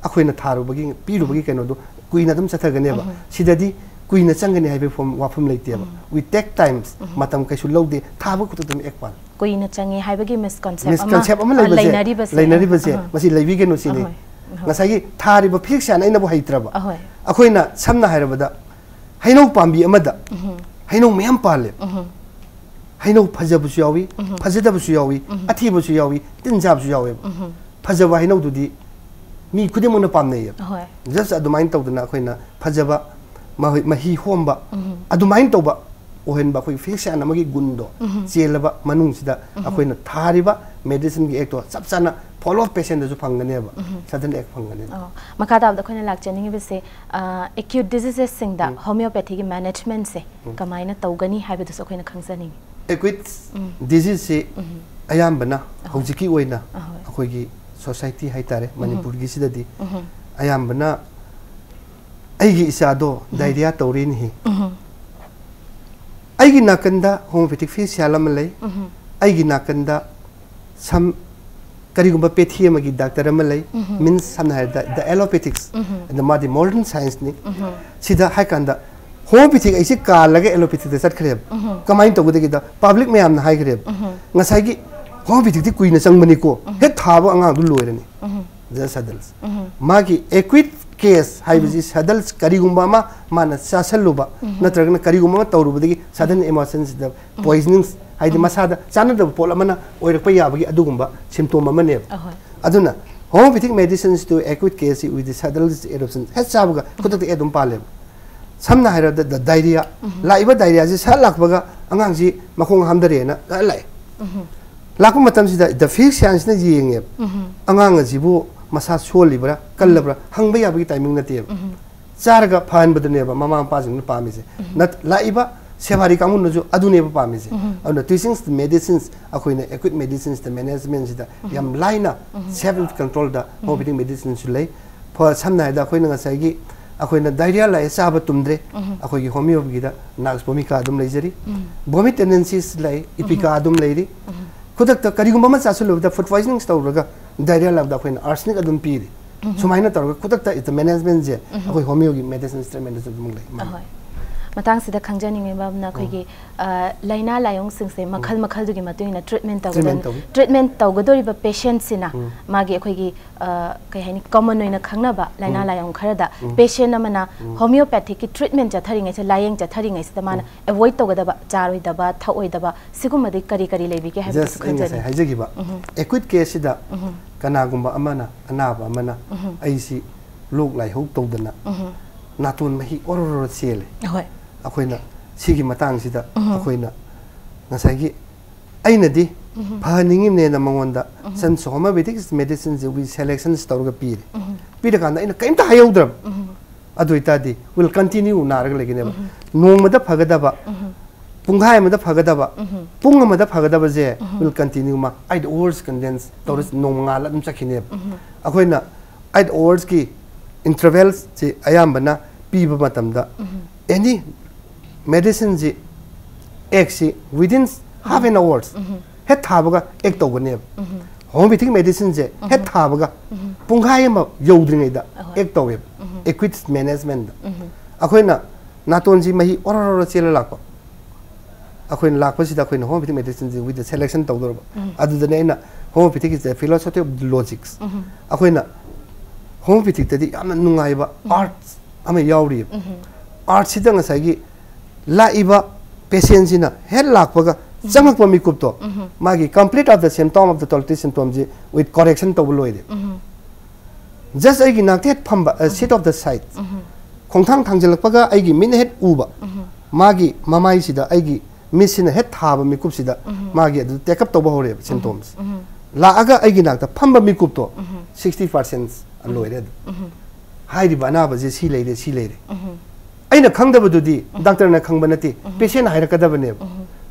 ꯑꯩꯈꯣꯏꯅ ꯊꯥꯔꯨꯕꯒꯤ, ꯄꯤꯔꯨꯕꯒꯤ ꯀꯩꯅꯣꯗꯣ ꯀꯨꯏꯅ ꯑꯗꯨꯝ ꯆꯠꯊꯒꯅꯦꯕ꯫ ꯎꯝꯍꯨꯝ꯫ ꯁꯤꯗꯗꯤ ꯀꯨꯏꯅ ꯆꯪꯒꯅꯤ ꯍꯥꯏꯕꯒꯤ ꯐꯣꯝ-, ꯋꯥꯐꯝ ꯂꯩꯇꯦꯕ꯫ ꯎꯝ꯫ We take times, ꯎꯝ꯫ ꯃꯇꯝ ꯀꯩꯁꯨ ꯂꯧꯗꯦ, ꯊꯥꯕ ꯈꯨꯗꯛꯇ ꯑꯗꯨꯝ ꯑꯦꯛ ꯄꯥꯟ꯫ ꯀꯨꯏꯅ ꯆꯪꯉꯦ ꯍꯥꯏꯕꯒꯤ ꯃꯤꯁꯀꯟꯁꯦꯞ ꯑꯃ, ꯃꯤꯁꯀꯟꯁꯦꯞ ꯑꯃ ꯑ, ꯂꯩꯕꯁꯦ, ꯂꯩꯅꯔꯤꯕꯁꯦ꯫ ꯂꯩꯅꯔꯤꯕꯁꯦ, ꯑꯍꯣꯏ꯫ ꯃꯁꯤ ꯂꯩꯕꯤꯒꯅꯨ ꯁꯤꯅꯤ꯫ ꯑꯍꯣꯏ, ꯑꯍꯣꯏ꯫ ꯉꯁꯥꯏꯒꯤ ꯊꯥꯔꯤꯕ ꯐꯤꯖꯤꯁꯤꯌꯥꯟ ꯑꯩꯅꯕꯨ ꯍꯩꯇ꯭ꯔꯕ꯫ ꯑꯍꯣꯏ꯫ ꯑꯩꯈꯣꯏꯅ ꯁꯝꯅ ꯍꯥꯏꯔꯕꯗ ꯍꯩꯅꯧ ꯄꯥꯝꯕꯤ ꯑꯃꯗ ꯎꯝꯍꯨꯝ꯫ ꯍꯩꯅꯧ ꯃꯌꯥꯝ ꯄꯥꯜꯂꯦ꯫ ꯎꯝꯍꯨꯝ꯫ ꯍꯩꯅꯧ ꯐꯖꯕꯁꯨ ꯌꯥꯎꯏ, ꯎꯝꯍꯨꯝ꯫ ꯐꯖꯗꯕꯁꯨ ꯌꯥꯎꯏ, ꯎꯝꯍꯨꯝ꯫ ꯑꯊꯤꯕꯁꯨ ꯌꯥꯎꯏ, ꯇꯤꯟ ꯆꯥꯕꯁꯨ ꯌꯥꯎꯋꯦꯕ꯫ ꯎꯝꯍꯨꯝ꯫ ꯐꯖꯕ ꯍꯩꯅꯧꯗꯨꯗꯤ ꯃꯤ ꯈꯨꯗꯤꯡꯃꯛꯅ ꯄꯥꯝꯅꯩꯌꯦꯕ꯫ ꯍꯣꯏ꯫ Just ꯑꯗꯨꯃꯥꯏꯅ ꯇꯧꯗꯅ ꯑꯩꯈꯣꯏꯅ ꯐꯖꯕ ꯃꯍꯩ-, ꯃꯍꯤ ꯍꯣꯝꯕ, ꯎꯝꯍꯨꯝ꯫ ꯑꯗꯨꯃꯥꯏꯅ ꯇꯧꯕ ꯑꯣꯏꯍꯟꯕ ꯑꯩꯈꯣꯏꯒꯤ ꯐꯤꯖꯤꯁꯤꯌꯥꯟ ꯑꯃꯒꯤ ꯒꯨꯟꯗꯣ ꯎꯝꯍꯨꯝ꯫ ꯆꯦꯜꯂꯕ ꯃꯅꯨꯡꯁꯤꯗ ꯎꯝꯍꯨꯝ꯫ ꯑꯩꯈꯣꯏꯅ ꯊꯥꯔꯤꯕ ꯃꯦꯗꯤꯁꯤꯟꯒꯤ ꯑꯦꯛꯇꯣ ꯆꯞ ꯆꯥꯅ follow ꯄꯦꯁꯦꯟꯗꯁꯨ ꯐꯪꯒꯅꯦꯕ, ꯎꯝꯍꯨꯝ꯫ Sudden act ꯐꯪꯒꯅꯦꯕ꯫ ꯑꯣ, ꯃꯈꯥ ꯇꯥꯕꯗ ꯑꯩꯈꯣꯏꯅ ꯂꯥꯛꯆꯅꯤꯡꯉꯤꯕꯁꯦ, ꯑ, acute diseasesꯁꯤꯡꯗ ꯎꯝ꯫ ꯍꯣꯃꯤꯌꯣꯄꯦꯊꯤꯒꯤ ꯃꯦꯅꯦꯖꯃꯦꯟꯠꯁꯦ ꯎꯝ꯫ ꯀꯃꯥꯏꯅ ꯇꯧꯒꯅꯤ ꯍꯥꯏꯕꯗꯨꯁꯨ ꯑꯩꯈꯣꯏꯅ ꯈꯪꯖꯅꯤꯡꯉꯤ꯫ Acute ꯎꯝ꯫ Diseaseꯁꯤ ꯎꯝ꯫ ꯑꯌꯥꯝꯕꯅ ꯑꯍꯣꯏ꯫ ꯍꯧꯖꯤꯛꯀꯤ ꯑꯣꯏꯅ ꯑꯍꯣꯏ꯫ ꯑꯩꯈꯣꯏꯒꯤ ꯁꯣꯁꯥꯏꯇꯤ ꯍꯥꯏꯇꯥꯔꯦ, ꯎꯝ꯫ ꯃꯅꯤꯄꯨꯔꯒꯤꯁꯤꯗꯗꯤ ꯎꯝ꯫ ꯑꯌꯥꯝꯕꯅ ꯑꯩꯒꯤ ꯏꯆꯥꯗꯣ ꯎꯝ꯫ Diarrhea ꯇꯧꯔꯦꯅꯦꯍꯦ꯫ ꯎꯝ꯫ ꯑꯩꯒꯤ ꯅꯥꯀꯟꯗ homeopathic ꯐꯤꯖꯤꯁꯤꯌꯥꯟ ꯑꯃ ꯂꯩ, ꯎꯝ꯫ ꯑꯩꯒꯤ ꯅꯥꯀꯟꯗ ꯁꯝ ꯀꯔꯤꯒꯨꯝꯕ ꯄꯦꯊꯤ ꯑꯃꯒꯤ ꯗꯥꯛꯇꯔ ꯑꯃ ꯂꯩ, ꯎꯝ꯫ Means ꯁꯝꯅ ꯍꯥꯏꯔꯕꯗ the allopathics, ꯎꯝ꯫ ꯑꯗ ꯃꯥꯗꯤ modern scienceꯅꯤ꯫ ꯎꯝ꯫ ꯁꯤꯗ ꯍꯥꯏ ꯀꯥꯟꯗ homeopathic ꯑꯩꯁꯦ ꯀꯥꯜꯂꯒ allopathyꯗ ꯆꯠꯈ꯭ꯔꯦꯕ꯫ ꯎꯝ꯫ ꯀꯃꯥꯏꯅ ꯇꯧꯒꯗꯒꯦꯗ ꯄꯕ꯭ꯂꯤꯛ ꯃꯌꯥꯝꯅ ꯍꯥꯏꯈ꯭ꯔꯦꯕ, ꯎꯝ꯫ ꯉꯁꯥꯏꯒꯤ homeopathyꯗꯤ ꯀꯨꯏꯅ ꯆꯪꯕꯅꯤꯀꯣ, ꯎꯝ꯫ ꯍꯦꯛ ꯊꯥꯕ ꯑꯉꯥꯡꯗꯨ ꯂꯣꯏꯔꯅꯤ꯫ ꯎꯝ꯫ The saddles꯫ ꯎꯝ꯫ ꯃꯥꯒꯤ acute case ꯍꯥꯏꯕꯁꯤ ꯎꯝ꯫ Saddles ꯀꯔꯤꯒꯨꯝꯕ ꯑꯃ ꯃꯥꯅ ꯆꯥꯁꯜꯂꯨꯕ ꯎꯝ꯫ ꯅꯠꯇ꯭ꯔꯒꯅ ꯀꯔꯤꯒꯨꯝꯕ ꯑꯃ ꯇꯧꯔꯨꯕꯗꯒꯤ sudden emotions ꯗ ꯎꯝ꯫ Poisonings ꯍꯥꯏꯗꯤ ꯎꯝ꯫ ꯃꯁꯥꯗ ꯆꯥꯟꯅꯗꯕ ꯄꯣꯠ ꯑꯃꯅ ꯑꯣꯏꯔꯛꯄ ꯌꯥꯕꯒꯤ ꯑꯗꯨꯒꯨꯝꯕ symptom ꯑꯃꯅꯦꯕ꯫ ꯑꯍꯣꯏ꯫ ꯑꯗꯨꯅ homeopathic medicines to acute case with the Saddles eruption ꯍꯦꯛ ꯆꯥꯕꯒ ꯎꯝ꯫ ꯈꯨꯗꯛꯇ ꯑꯗꯨꯝ ꯄꯥꯜꯂꯦꯕ꯫ ꯁꯝꯅ ꯍꯥꯏꯔꯕꯗ ꯗꯥꯏꯔꯤꯌꯥ, ꯂꯥꯛꯏꯕ ꯗꯥꯏꯔꯤꯌꯥꯁꯤ ꯁꯠ ꯂꯥꯛꯄꯒ ꯑꯉꯥꯡꯁꯤ ꯃꯈꯣꯡ ꯍꯥꯝꯊꯔꯦꯅ ꯁꯠ ꯂꯥꯛꯑꯦ꯫ ꯂꯥꯛꯄ ꯃꯇꯝꯁꯤꯗ ꯗ ꯐꯤꯖꯤꯁꯤꯌꯥꯟꯁꯤꯅ ꯌꯦꯡꯉꯦꯕ, ꯑꯉꯥꯡ ꯑꯁꯤꯕꯨ ꯃꯁꯥ ꯁꯣꯜꯂꯤꯕ꯭ꯔꯥ ꯀꯜꯂꯕ꯭ꯔꯥ ꯍꯪꯕ ꯌꯥꯕꯒꯤ ꯇꯥꯏꯃꯤꯡ ꯅꯠꯇꯦꯕ꯫ ꯆꯥꯔꯒ ꯐꯍꯟꯕꯗꯨꯅꯦꯕ ꯃꯃꯥ ꯃꯄꯥꯁꯤꯡꯅ ꯄꯥꯝꯃꯤꯁꯦ꯫ ꯅꯠ-, ꯂꯥꯛꯏꯕ ꯁꯦꯕꯥꯔꯤ ꯀꯥꯡꯕꯨꯅꯁꯨ ꯑꯗꯨꯅꯦꯕ ꯄꯥꯝꯃꯤꯁꯦ꯫ ꯑꯗꯨꯅ ꯇ꯭ꯋꯤꯁꯤꯡꯁ ꯃꯦꯗꯤꯁꯤꯟꯁ, ꯑꯩꯈꯣꯏꯅ ꯑꯦꯀ꯭ꯌꯨꯠ ꯃꯦꯗꯤꯁꯤꯟꯁꯇ ꯃꯦꯅꯦꯖꯃꯦꯟꯁꯤꯗ ꯌꯥꯝ ꯂꯥꯏꯅ ꯁꯦꯜꯐ ꯀꯟꯇ꯭ꯔꯣꯜꯗ ꯍꯣꯃꯤꯌꯣꯄꯦꯊꯤꯛ ꯃꯦꯗꯤꯁꯤꯟꯁꯨ ꯂꯩ꯫ ꯐ-, ꯁꯝꯅ ꯍꯥꯏꯔꯕꯗ ꯑꯩꯈꯣꯏꯅ ꯉꯁꯥꯏꯒꯤ ꯑꯩꯈꯣꯏꯅ ꯗꯥꯏꯔꯤꯌꯥ ꯂꯥꯛꯑꯦ, ꯆꯥꯕ ꯇꯨꯝꯗ꯭ꯔꯦ, ꯑꯩꯈꯣꯏꯒꯤ ꯍꯣꯃꯤꯌꯣꯒꯤꯗ ꯅꯥꯛꯁ ꯚꯣꯃꯤꯀꯥ ꯑꯗꯨꯝ ꯂꯩꯖꯔꯤ꯫ ꯕꯣꯃꯤꯠ ꯇꯦꯟꯗꯦꯟꯁꯤꯁ ꯂꯩ, ꯏꯄꯤꯀꯥ ꯑꯗꯨꯝ ꯂꯩꯔꯤ꯫ ꯈꯨꯗꯛꯇ ꯀꯔꯤꯒꯨꯝꯕ ꯑꯃ ꯆꯥꯁꯤꯜꯂꯨꯕꯗ ꯐꯨꯗ ꯄꯣꯏꯖꯅꯤꯡ ꯇꯧꯔꯒ ꯗꯥꯏꯔꯤꯌꯥ ꯂꯥꯛꯄꯗ ꯑꯩꯈꯣꯏꯅ ꯑꯥꯔꯁꯅꯤꯛ ꯑꯗꯨꯝ ꯄꯤꯔꯤ꯫ ꯁꯨꯃꯥꯏꯅ ꯇꯧꯔꯒ ꯈꯨꯗꯛꯇ ꯏꯠ ꯃꯦꯅꯦꯖꯃꯦꯟꯁꯦ ꯑꯩꯈꯣꯏ ꯍꯣꯃꯤꯌꯣꯒꯤ ꯃꯦꯗꯤꯁꯤꯟ ꯇ꯭ꯔꯤꯠꯃꯦꯟꯗꯁꯨ ꯑꯗꯨꯝ ꯂꯩ꯫ ꯑꯍꯣꯏ꯫ ꯃꯇꯥꯡꯁꯤꯗ ꯈꯪꯖꯅꯤꯡꯉꯤꯕ ꯑꯃꯅ ꯑꯩꯈꯣꯏꯒꯤ, ꯑ, ꯂꯥꯏꯅꯥ ꯂꯥꯏꯌꯣꯡꯁꯤꯡꯁꯦ ꯃꯈꯜ ꯃꯈꯜꯗꯨꯒꯤ ꯃꯇꯨꯡ ꯏꯟꯅ ꯇ꯭ꯔꯤꯠꯃꯦꯟ ꯇ꯭ꯔꯤꯠꯃꯦꯟ ꯇꯧꯒꯗꯕꯅꯤ꯫ ꯇꯧꯏ꯫ ꯇ꯭ꯔꯤꯠꯃꯦꯟ ꯇꯧꯒꯗꯧꯔꯤꯕ ꯄꯦꯁꯦꯟꯁꯤꯅ ꯃꯥꯒꯤ ꯑꯩꯈꯣꯏꯒꯤ, ꯑ, ꯀꯩ ꯍꯥꯏꯅꯤ, ꯀꯃꯟ ꯑꯣꯏꯅ ꯈꯪꯅꯕ ꯂꯥꯏꯅꯥ ꯂꯥꯏꯌꯣꯡ ꯈꯔꯗ ꯄꯦꯁꯦꯟ ꯑꯃꯅ ꯍꯣꯃꯤꯌꯣꯄꯦꯊꯤꯛꯀꯤ ꯇ꯭ꯔꯤꯠꯃꯦꯟ ꯆꯠꯊꯔꯤꯉꯩꯁꯦ, ꯂꯥꯏꯌꯦꯡ ꯆꯠꯊꯔꯤꯉꯩꯁꯤꯗ ꯃꯥꯅ ꯑꯦꯚꯣꯏꯗ ꯇꯧꯒꯗꯕ, ꯆꯥꯔꯣꯏꯗꯕ, ꯊꯛꯑꯣꯏꯗꯕ, ꯁꯤꯒꯨꯝꯕꯗꯤ ꯀꯔꯤ ꯀꯔꯤ ꯂꯩꯕꯤꯒꯦ ꯍꯥꯏꯕꯗꯨꯁꯨ ꯖꯁ ꯑꯩ ꯉꯁꯥꯏ ꯈꯪꯖꯅꯤꯡꯉꯤ꯫ ꯍꯥꯏꯖꯈꯤꯕ ꯑꯦꯀ꯭ꯌꯨꯠ ꯀꯦꯁꯁꯤꯗ ꯀꯅꯥꯒꯨꯝꯕ ꯑꯃꯅ, ꯑꯅꯥꯕ ꯑꯃꯅ ꯑꯩꯁꯤ ꯂꯣꯛ ꯂꯥꯏꯍꯧ ꯇꯧꯗꯅ ꯅꯥꯇꯣꯟ ꯃꯍꯤ ꯑꯣꯔꯣꯔꯣ ꯆꯦꯜꯂꯦ꯫ ꯍꯣꯏ꯫ ꯑꯩꯈꯣꯏꯅ ꯁꯤꯒꯤ ꯃꯇꯥꯡꯁꯤꯗ ꯑꯩꯈꯣꯏꯅ ꯉꯁꯥꯏꯒꯤ ꯑꯩꯅꯗꯤ ꯐꯍꯟꯅꯤꯡꯉꯤꯕꯅꯦꯅ ꯃꯉꯣꯟꯗ ꯁꯟ ꯍꯣꯃꯤꯌꯣꯄꯦꯊꯤꯛ ꯃꯦꯗꯤꯁꯤꯟꯁꯦ ꯋꯤ ꯁꯦꯂꯦꯛꯁꯟꯁ ꯇꯧꯔꯒ ꯄꯤꯔꯦ꯫ ꯄꯤꯔꯀꯥꯟꯗ ꯑꯩꯅ ꯀꯔꯤꯝꯇ ꯍꯥꯏꯍꯧꯗ꯭ꯔꯕ꯫ ꯑꯗꯨ ꯑꯣꯏꯇꯥꯔꯗꯤ ꯋꯤꯜ ꯀꯟꯇꯤꯅ꯭ꯌꯨ ꯅꯥꯔꯒ ꯂꯩꯒꯅꯦꯕ꯫ ꯅꯣꯡꯃꯗ ꯐꯒꯗꯕ, ꯄꯨꯡꯈꯥꯏ ꯑꯃꯗ ꯐꯒꯗꯕ, ꯄꯨꯡ ꯑꯃꯗ ꯐꯒꯗꯕꯁꯦ ꯋꯤꯜ ꯀꯟꯇꯤꯅ꯭ꯌꯨ ꯃꯥ ꯑꯩꯠ ꯑꯋꯥꯔꯁ ꯀꯟꯗꯦꯟꯁ ꯇꯧꯔ ꯅꯣꯡꯉꯥꯜꯂ ꯑꯗꯨꯝ ꯆꯠꯈꯤꯅꯦꯕ꯫ ꯑꯩꯈꯣꯏꯅ ꯑꯩꯠ ꯑꯋꯥꯔꯁꯀꯤ ꯏꯟꯇꯔꯚꯦꯜꯁꯤ ꯑꯌꯥꯝꯕꯅ ꯄꯤꯕ ꯃꯇꯝꯗ ꯑꯦꯅꯤ ꯃꯦꯗꯤꯁꯤꯟꯁꯤ ꯑꯦꯛꯁꯤ within half an hours ꯍꯦꯛ ꯊꯥꯕꯒ ꯑꯦꯛ ꯇꯧꯒꯅꯦꯕ꯫ ꯍꯣꯃꯤꯌꯣꯄꯦꯊꯤꯛ ꯃꯦꯗꯤꯁꯤꯟꯁꯦ ꯍꯦꯛ ꯊꯥꯕꯒ ꯄꯨꯡꯈꯥꯏ ꯑꯃ ꯌꯧꯗ꯭ꯔꯤꯉꯩꯗ ꯑꯍꯣꯏ꯫ ꯑꯦꯛ ꯇꯧꯋꯦꯕ꯫ ꯑꯦꯀ꯭ꯌꯨꯠ ꯃꯦꯅꯦꯖꯃꯦꯟꯗ ꯑꯩꯈꯣꯏꯅ ꯅꯥꯇꯣꯟꯁꯤ ꯃꯍꯤ ꯑꯣꯔꯣꯔꯣ ꯆꯦꯜꯂ ꯂꯥꯛꯄ꯫ ꯑꯩꯈꯣꯏꯅ ꯂꯥꯛꯄꯁꯤꯗ ꯑꯩꯈꯣꯏꯅ ꯍꯣꯃꯤꯌꯣꯄꯦꯊꯤꯛ ꯃꯦꯗꯤꯁꯤꯟꯁꯤ ꯋꯤꯗ ꯁꯦꯂꯦꯛꯁꯟ ꯇꯧꯗꯧꯔꯕ꯫ ꯑꯗꯨꯗꯅꯦ ꯑꯩꯅ homeopathic is the philosophy of the logics꯫ ꯑꯩꯈꯣꯏꯅ ꯍꯣꯃꯤꯌꯣꯄꯦꯊꯤꯛꯇꯗꯤ ꯌꯥꯝꯅ ꯅꯨꯡꯉꯥꯏꯕ ꯑꯥꯔꯠꯁ ꯑꯃ ꯌꯥꯎꯔꯤꯕ꯫ ꯑꯥꯔꯠꯁꯤꯗ ꯉꯁꯥꯏꯒꯤ ꯂꯥꯛꯏꯕ ꯄꯦꯁꯦꯟꯁꯤꯅ ꯍꯦꯛ ꯂꯥꯛꯄꯒ ꯆꯪꯉꯛꯄ ꯃꯤꯀꯨꯞꯇꯣ ꯃꯥꯒꯤ complete of the symptom of the totality symptomꯁꯤ with correction ꯇꯧꯕ ꯂꯣꯏꯔꯦ꯫ ꯖꯁ ꯑꯩꯒꯤ ꯅꯥꯛꯇ ꯍꯦꯛ ꯐꯝꯕ, sit of the side, ꯈꯣꯡꯊꯥꯡ ꯊꯥꯡꯖꯜꯂꯛꯄꯒ ꯑꯩꯒꯤ ꯃꯤꯠꯅ ꯍꯦꯛ ꯎꯕ, ꯃꯥꯒꯤ ꯃꯃꯥꯏꯁꯤꯗ ꯑꯩꯒꯤ ꯃꯤꯠꯁꯤꯅ ꯍꯦꯛ ꯊꯥꯕ ꯃꯤꯀꯨꯞꯁꯤꯗ ꯃꯥꯒꯤ ꯑꯗꯨ take up ꯇꯧꯕ ꯍꯧꯔꯦꯕ symptoms꯫ ꯂꯥꯛꯑꯒ ꯑꯩꯒꯤ ꯅꯥꯛꯇ ꯐꯝꯕ ꯃꯤꯀꯨꯞꯇꯣ sixty percent ꯂꯣꯏꯔꯦ ꯑꯗꯨ꯫ ꯍꯥꯏꯔꯤꯕ ꯑꯅꯥꯕꯁꯦ ꯁꯤ ꯂꯩꯔꯦ, ꯁꯤ ꯂꯩꯔꯦ꯫ ꯑꯩꯅ ꯈꯪꯗꯕꯗꯨꯗꯤ doctorꯅ ꯈꯪꯕ ꯅꯠꯇꯦ, patientꯅ ꯍꯥꯏꯔꯛꯀꯗꯕꯅꯦꯕ꯫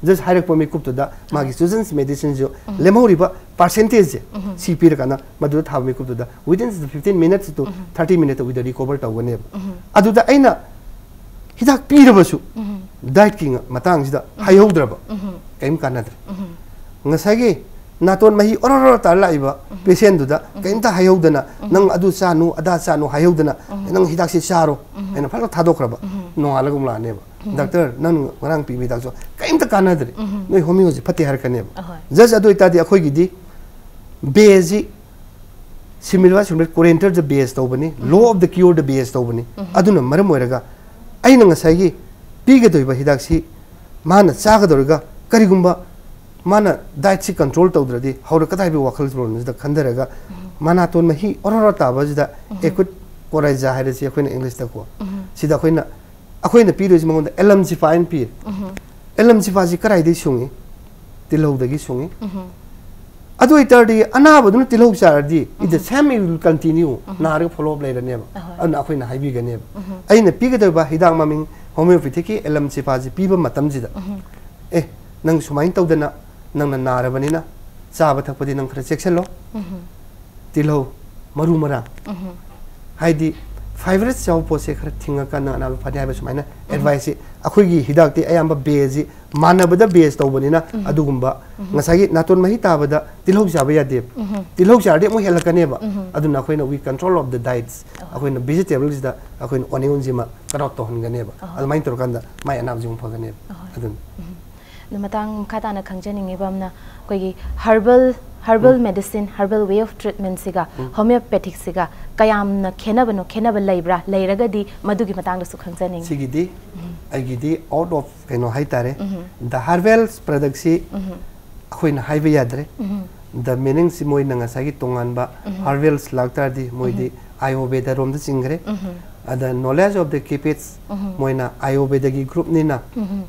Just ꯍꯥꯏꯔꯛꯄ ꯃꯤꯀꯨꯞꯇꯨꯗ ꯃꯥꯒꯤ children's medicineꯁꯨ ꯂꯦꯝꯍꯧꯔꯤꯕ percentageꯁꯦ ꯁꯤ ꯄꯤꯔꯀꯥꯟꯗ ꯃꯗꯨꯗ ꯊꯥꯕ ꯃꯤꯀꯨꯞꯇꯨꯗ within the fifteen minutes to thirty minutes ꯑꯗꯨꯗ recover ꯇꯧꯒꯅꯦꯕ꯫ ꯑꯗꯨꯗ ꯑꯩꯅ ꯍꯤꯗꯥꯛ ꯄꯤꯔꯕꯁꯨ dietꯀꯤ ꯃꯇꯥꯡꯁꯤꯗ ꯍꯥꯏꯍꯧꯗ꯭ꯔꯕ ꯀꯔꯤꯝ ꯀꯥꯟꯅꯗ꯭ꯔꯦ꯫ ꯉꯁꯥꯏꯒꯤ ꯅꯥꯇꯣꯟ ꯃꯍꯤ ꯑꯣꯔꯣ ꯑꯣꯔꯣ ꯇꯥꯔ ꯂꯥꯛꯏꯕ patientꯗꯨꯗ ꯀꯔꯤꯝꯇ ꯍꯥꯏꯍꯧꯗꯅ, "ꯅꯪ ꯑꯗꯨ ꯆꯥꯅꯨ, ꯑꯗꯥ ꯆꯥꯅꯨ" ꯍꯥꯏꯍꯧꯗꯅ, "ꯅꯪ ꯍꯤꯗꯥꯛꯁꯤ ꯆꯥꯔꯣ" ꯍꯥꯏꯅ ꯐꯠ ꯊꯥꯗꯣꯛꯈ꯭ꯔꯕ꯫ ꯅꯣꯡꯉꯥꯜꯂꯒ ꯑꯃꯨꯛ ꯂꯥꯛꯑꯅꯦꯕ, "ꯗꯥꯛꯇꯔ, ꯅꯪ ꯉꯔꯥꯡ ꯄꯤꯕ ꯍꯤꯗꯥꯛꯁꯨ ꯀꯔꯤꯝꯇ ꯀꯥꯟꯅꯗ꯭ꯔꯦ, ꯅꯣꯏ ꯍꯣꯃꯤꯌꯣꯁꯤ ꯐꯠꯇꯦ" ꯍꯥꯏꯔꯛꯀꯅꯦꯕ꯫ ꯑꯍꯣꯏ꯫ Just ꯑꯗꯨ ꯑꯣꯏꯇꯥꯔꯗꯤ ꯑꯩꯈꯣꯏꯒꯤꯗꯤ base ꯁꯤ similar similar quaranterꯗ base ꯇꯧꯕꯅꯤ, law of the cureꯗ base ꯇꯧꯕꯅꯤ꯫ ꯑꯗꯨꯅ ꯃꯔꯝ ꯑꯣꯏꯔꯒ ꯑꯩꯅ ꯉꯁꯥꯏꯒꯤ ꯄꯤꯒꯗꯧꯔꯤꯕ ꯍꯤꯗꯥꯛꯁꯤ ꯃꯥꯅ ꯆꯥꯒꯗꯧꯔꯒ ꯀꯔꯤꯒꯨꯝꯕ ꯃꯥꯅ dietꯁꯤ control ꯇꯧꯗ꯭ꯔꯗꯤ ꯍꯧꯔꯛꯀꯗꯧꯔꯤꯕ ꯋꯥꯈꯜꯂꯣꯟꯁꯤꯗ ꯈꯟꯊꯔꯒ ꯃꯅꯥꯇꯣꯟ ꯃꯍꯤ ꯑꯣꯔꯣ ꯑꯣꯔꯣ ꯇꯥꯕꯁꯤꯗ acute coryza ꯍꯥꯏꯔꯁꯤ ꯑꯩꯈꯣꯏꯅ Englishꯇꯀꯣ, ꯁꯤꯗ ꯑꯩꯈꯣꯏꯅ, ꯑꯩꯈꯣꯏꯅ ꯄꯤꯗꯣꯏꯁꯤ ꯃꯉꯣꯟꯗ ꯑꯦꯂꯝꯁꯤꯐꯥ ꯍꯥꯏꯅ ꯄꯤꯔꯦ꯫ ꯑꯦꯂꯝꯁꯤꯐꯥꯁꯤ ꯀꯗꯥꯏꯗꯒꯤ ꯁꯨꯡꯉꯤ? ꯇꯤꯜꯍꯧꯗꯒꯤ ꯁꯨꯡꯉꯤ꯫ ꯑꯗꯨ ꯑꯣꯏꯇꯥꯔꯗꯤ ꯑꯅꯥꯕꯗꯨꯅ ꯇꯤꯜꯍꯧ ꯆꯥꯔꯗꯤ it the same, it will continue. ꯅꯥꯔꯒ follow up ꯂꯩꯔꯅꯦꯕ꯫ ꯑꯍꯣꯏ꯫ ꯑꯗꯨꯅ ꯑꯩꯈꯣꯏꯅ ꯍꯥꯏꯕꯤꯒꯅꯦꯕ꯫ ꯑꯩꯅ ꯄꯤꯒꯗꯧꯔꯤꯕ ꯍꯤꯗꯥꯛ ꯃꯃꯤꯡ homeopathyꯒꯤ ꯑꯦꯂꯝꯁꯤꯐꯥꯁꯤ ꯄꯤꯕ ꯃꯇꯝꯁꯤꯗ, "ꯑꯦ, ꯅꯪ ꯁꯨꯃꯥꯏꯅ ꯇꯧꯗꯅ ꯅꯪꯅ ꯅꯥꯔꯕꯅꯤꯅ ꯆꯥꯕ ꯊꯛꯄꯗꯤ ꯅꯪ ꯈꯔ ꯆꯦꯛꯁꯤꯜꯂꯣ꯫ ꯇꯤꯜꯍꯧ, ꯃꯔꯨ ꯃꯔꯥꯡ, ꯍꯥꯏꯗꯤ fibrous ꯌꯥꯎꯕ ꯄꯣꯠꯁꯦ ꯈꯔ ꯊꯤꯡꯉꯀꯥꯟꯗ ꯑꯅꯥꯕ ꯐꯅꯤ" ꯍꯥꯏꯕ ꯁꯨꯃꯥꯏꯅ adviceꯁꯤ, ꯑꯩꯈꯣꯏꯒꯤ ꯍꯤꯗꯥꯛꯇꯤ ꯑꯌꯥꯝꯕ baseꯁꯤ ꯃꯥꯟꯅꯕꯗ base ꯇꯧꯕꯅꯤꯅ ꯑꯗꯨꯒꯨꯝꯕ ꯉꯁꯥꯏꯒꯤ ꯅꯥꯇꯣꯟ ꯃꯍꯤ ꯇꯥꯕꯗ ꯇꯤꯜꯍꯧ ꯆꯥꯕ ꯌꯥꯗꯦꯕ꯫ ꯇꯤꯜꯍꯧ ꯆꯥꯔꯗꯤ ꯑꯃꯨꯛ ꯍꯦꯜꯂꯛꯀꯅꯦꯕ꯫ ꯑꯗꯨꯅ ꯑꯩꯈꯣꯏꯅ we control of the diets, ꯑꯩꯈꯣꯏꯅ vegetableꯁꯤꯗ ꯑꯩꯈꯣꯏꯅ onionꯁꯤꯃ cut out ꯇꯧꯍꯟꯒꯅꯦꯕ꯫ ꯑꯗꯨꯃꯥꯏꯅ ꯇꯧꯔꯀꯥꯟꯗ ꯃꯥꯏ ꯑꯅꯥꯕꯁꯤ ꯑꯃꯨꯛ ꯐꯒꯅꯦꯕ꯫ ꯑꯗꯨꯅ ꯑꯗꯨ ꯃꯇꯥꯡ ꯃꯈꯥ ꯇꯥꯅ ꯈꯪꯖꯅꯤꯡꯉꯤꯕ ꯑꯃꯅ, ꯑꯩꯈꯣꯏꯒꯤ herbal, herbal medicine, herbal way of treatmentꯁꯤꯒ homeopathyꯁꯤꯒ ꯀꯌꯥꯝꯅ ꯈꯦꯠꯅꯕꯅꯣ, ꯈꯦꯠꯅꯕ ꯂꯩꯕ꯭ꯔꯥ? ꯂꯩꯔꯒꯗꯤ ꯃꯗꯨꯒꯤ ꯃꯇꯥꯡꯗꯁꯨ ꯈꯪꯖꯅꯤꯡꯉꯤ꯫ ꯁꯤꯒꯤꯗꯤ ꯑꯩꯒꯤꯗꯤ out of ꯀꯩꯅꯣ ꯍꯥꯏꯇꯥꯔꯦ, the herbal productꯁꯤ ꯑꯩꯈꯣꯏꯅ ꯍꯥꯏꯕ ꯌꯥꯗ꯭ꯔꯦ꯫ The meaningꯁꯤ ꯃꯣꯏꯅ ꯉꯁꯥꯏꯒꯤ ꯇꯣꯉꯥꯟꯕ herbals ꯂꯥꯛꯇꯥꯔꯗꯤ ꯃꯣꯏꯗꯤ ꯑꯥꯌꯨꯔꯕꯦꯗꯔꯣꯝꯗ ꯆꯤꯡꯈ꯭ꯔꯦ꯫ ꯑꯗ Knowledge of the Kipids, ꯃꯣꯏꯅ ꯑꯥꯌꯨꯔꯕꯦꯗꯒꯤ ꯒ꯭ꯔꯨꯞꯅꯤꯅ,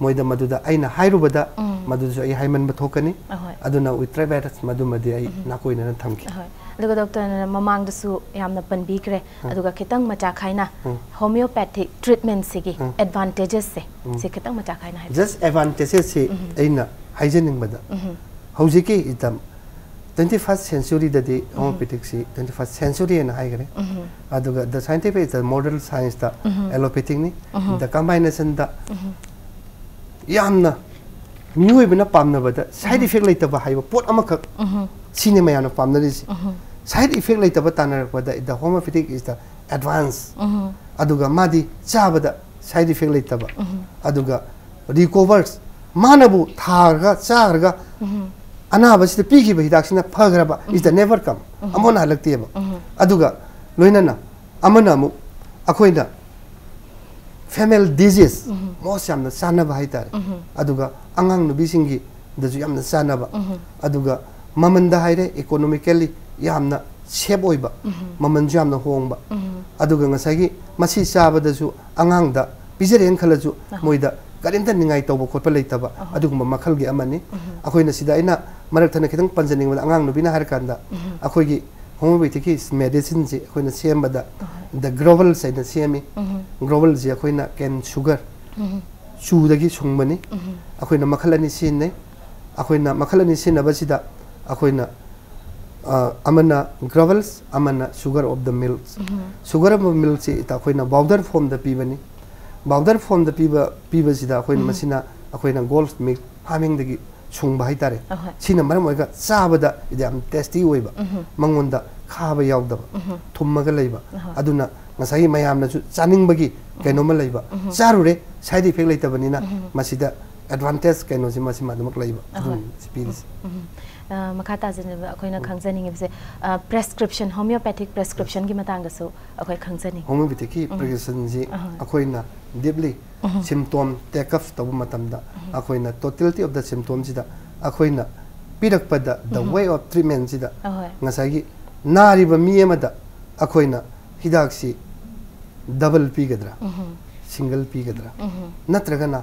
ꯃꯣꯏꯗ ꯃꯗꯨꯗ ꯑꯩꯅ ꯍꯥꯏꯔꯨꯕꯗ, ꯃꯗꯨꯗꯁꯨ ꯑꯩ ꯍꯥꯏꯃꯟꯕ ꯊꯣꯛꯀꯅꯤ꯫ ꯑꯍꯣꯏ꯫ ꯑꯗꯨꯅ with Travelers ꯃꯗꯨꯃꯗꯤ ꯑꯩ ꯅꯥꯀꯣꯏꯅꯅ ꯊꯝꯒꯦ꯫ ꯑꯍꯣꯏ꯫ ꯑꯗꯨꯒ ꯗꯣꯛꯇꯔꯅ ꯃꯃꯥꯡꯗꯁꯨ ꯌꯥꯝꯅ ꯄꯟꯕꯤꯈ꯭ꯔꯦ꯫ ꯎꯝ꯫ ꯑꯗꯨꯒ ꯈꯤꯇꯪ ꯃꯆꯥ ꯈꯥꯏꯅ ꯎꯝ꯫ Homeopathic treatmentꯁꯤꯒꯤ ꯎꯝ꯫ Advantagesꯁꯦ, ꯎꯝ꯫ ꯁꯤ ꯈꯤꯇꯪ ꯃꯆꯥ ꯈꯥꯏꯅ ꯍꯥꯏꯕꯤꯌꯨ꯫ Just advantagesꯁꯤ ꯑꯩꯅ ꯍꯥꯏꯖꯅꯤꯡꯕꯗ, ꯍꯧꯖꯤꯛꯀꯤ item twenty first centuryꯗꯗꯤ homeopathyꯁꯤ twenty first century ꯍꯥꯏꯅ ꯍꯥꯏꯈ꯭ꯔꯦ꯫ ꯑꯗꯨꯒ the scientific is the modern scienceꯇ allopathyꯅꯤ꯫ The combinationꯗ ꯌꯥꯝꯅ ꯃꯤꯑꯣꯏꯕꯅ ꯄꯥꯝꯅꯕꯗ side effect ꯂꯩꯇꯕ ꯍꯥꯏꯕ ꯄꯣꯠ ꯑꯃꯈꯛ, ꯁꯤꯅꯤ ꯃꯌꯥꯝꯅ ꯄꯥꯝꯅꯔꯤꯁꯤ꯫ Side effect ꯂꯩꯇꯕ ꯇꯥꯟꯅꯔꯛꯄꯗ the homeopathic is the advance꯫ ꯑꯗꯨꯒ ꯃꯥꯗꯤ ꯆꯥꯕꯗ side effect ꯂꯩꯇꯕ, ꯑꯗꯨꯒ recovers, ꯃꯥꯅꯕꯨ ꯊꯥꯔꯒ ꯆꯥꯔꯒ ꯑꯅꯥꯕꯁꯤꯗ ꯄꯤꯈꯤꯕ ꯍꯤꯗꯥꯛꯁꯤꯅ ꯐꯈ꯭ꯔꯕ is the never come, ꯑꯃꯨꯛ ꯍꯟꯅ ꯍꯜꯂꯛꯇꯦꯕ꯫ ꯑꯗꯨꯒ ꯂꯣꯏꯅꯅ ꯑꯃꯅ ꯑꯃꯨꯛ ꯑꯩꯈꯣꯏꯅ family disease most ꯌꯥꯝꯅ ꯆꯥꯟꯅꯕ ꯍꯥꯏꯇꯥꯔꯦ꯫ ꯑꯗꯨꯒ ꯑꯉꯥꯡ ꯅꯨꯕꯤꯁꯤꯡꯒꯤꯗꯁꯨ ꯌꯥꯝꯅ ꯆꯥꯟꯅꯕ꯫ ꯑꯗꯨꯒ ꯃꯃꯟꯗ ꯍꯥꯏꯔꯦ, economically ꯌꯥꯝꯅ safe ꯑꯣꯏꯕ, ꯃꯃꯜꯁꯨ ꯌꯥꯝꯅ ꯍꯣꯡꯕ꯫ ꯑꯗꯨꯒ ꯉꯁꯥꯏꯒꯤ ꯃꯁꯤ ꯆꯥꯕꯗꯁꯨ ꯑꯉꯥꯡꯗ ꯄꯤꯖꯔꯦꯅ ꯈꯜꯂꯁꯨ ꯃꯣꯏꯗ ꯀꯔꯤꯝꯇ ꯅꯤꯡꯉꯥꯏ ꯇꯧꯕ ꯈꯣꯠꯄ ꯂꯩꯇꯕ, ꯑꯗꯨꯒꯨꯝꯕ ꯃꯈꯜꯒꯤ ꯑꯃꯅꯤ꯫ ꯑꯩꯈꯣꯏꯅ ꯁꯤꯗ ꯑꯩꯅ ꯃꯔꯛ ꯊꯠꯅ ꯈꯤꯇꯪ ꯄꯟꯖꯅꯤꯡꯕꯗ, ꯑꯉꯥꯡ ꯅꯨꯕꯤꯅ ꯍꯥꯏꯔꯀꯥꯟꯗ ꯑꯩꯈꯣꯏꯒꯤ homeopathyꯒꯤ medicineꯁꯦ ꯑꯩꯈꯣꯏꯅ ꯁꯦꯝꯕꯗ the Grovels ꯍꯥꯏꯅ ꯁꯦꯝꯃꯤ꯫ Grovelꯁꯦ ꯑꯩꯈꯣꯏꯅ cane sugar, ꯆꯨꯗꯒꯤ ꯁꯨꯡꯕꯅꯤ꯫ ꯑꯩꯈꯣꯏꯅ ꯃꯈꯜ ꯑꯅꯤ ꯁꯤꯖꯤꯟꯅꯩ꯫ ꯑꯩꯈꯣꯏꯅ ꯃꯈꯜ ꯑꯅꯤ ꯁꯤꯖꯤꯟꯅꯕꯁꯤꯗ ꯑꯩꯈꯣꯏꯅ, ꯑ, ꯑꯃꯅ Grovels, ꯑꯃꯅ sugar of the milk꯫ Sugar of the milkꯁꯤ ꯑꯩꯈꯣꯏꯅ powder formꯗ ꯄꯤꯕꯅꯤ꯫ Powder formꯗ ꯄꯤꯕ, ꯄꯤꯕꯁꯤꯗ ꯑꯩꯈꯣꯏꯅ ꯃꯁꯤꯅ ꯑꯩꯈꯣꯏꯅ Gold Milk Farmingꯗꯒꯤ ꯁꯨꯡꯕ ꯍꯥꯏꯇꯥꯔꯦ꯫ ꯑꯍꯣꯏ꯫ ꯁꯤꯅ ꯃꯔꯝ ꯑꯣꯏꯔꯒ ꯆꯥꯕꯗ ꯌꯥꯝ tasty ꯑꯣꯏꯕ, ꯃꯉꯣꯟꯗ ꯈꯥꯕ ꯌꯥꯎꯗꯕ, ꯊꯨꯝꯃꯒ ꯂꯩꯕ꯫ ꯑꯍꯣꯏ꯫ ꯑꯗꯨꯅ ꯉꯁꯥꯏꯒꯤ ꯃꯌꯥꯝꯅꯁꯨ ꯆꯥꯅꯤꯡꯕꯒꯤ ꯀꯩꯅꯣꯝꯃ ꯂꯩꯕ꯫ ꯆꯥꯔꯨꯔꯦ, side effect ꯂꯩꯇꯕꯅꯤꯅ ꯃꯁꯤꯗ advantage ꯀꯩꯅꯣꯁꯤ ꯃꯁꯤꯃ ꯑꯗꯨꯃꯛ ꯂꯩꯕ꯫ ꯑꯍꯣꯏ꯫ ꯑꯗꯨꯅꯤ ꯁꯤ ꯄꯤꯔꯤꯁꯦ꯫ ꯑ, ꯃꯈꯥ ꯇꯥꯖꯅꯕ ꯑꯩꯈꯣꯏꯅ ꯈꯪꯖꯅꯤꯡꯉꯤꯕꯁꯦ, ꯑ, prescription, homeopathic prescriptionꯒꯤ ꯃꯇꯥꯡꯗꯁꯨ ꯑꯩꯈꯣꯏ ꯈꯪꯖꯅꯤꯡꯉꯤ꯫ Homeopathyꯒꯤ prescriptionꯁꯤ ꯑꯍꯣꯏ꯫ ꯑꯩꯈꯣꯏꯅ deeply symptom take up ꯇꯧꯕ ꯃꯇꯝꯗ ꯑꯩꯈꯣꯏꯅ totality of the symptomꯁꯤꯗ ꯑꯩꯈꯣꯏꯅ ꯄꯤꯔꯛꯄꯗ the way of treatmentꯁꯤꯗ ꯑꯍꯣꯏ꯫ ꯉꯁꯥꯏꯒꯤ ꯅꯥꯔꯤꯕ ꯃꯤ ꯑꯃꯗ ꯑꯩꯈꯣꯏꯅ ꯍꯤꯗꯥꯛꯁꯤ ꯗꯕꯜ ꯄꯤꯒꯗ꯭ꯔꯥ, ꯁꯤꯡꯒꯜ ꯄꯤꯒꯗ꯭ꯔꯥ, ꯅꯠꯇ꯭ꯔꯒꯅ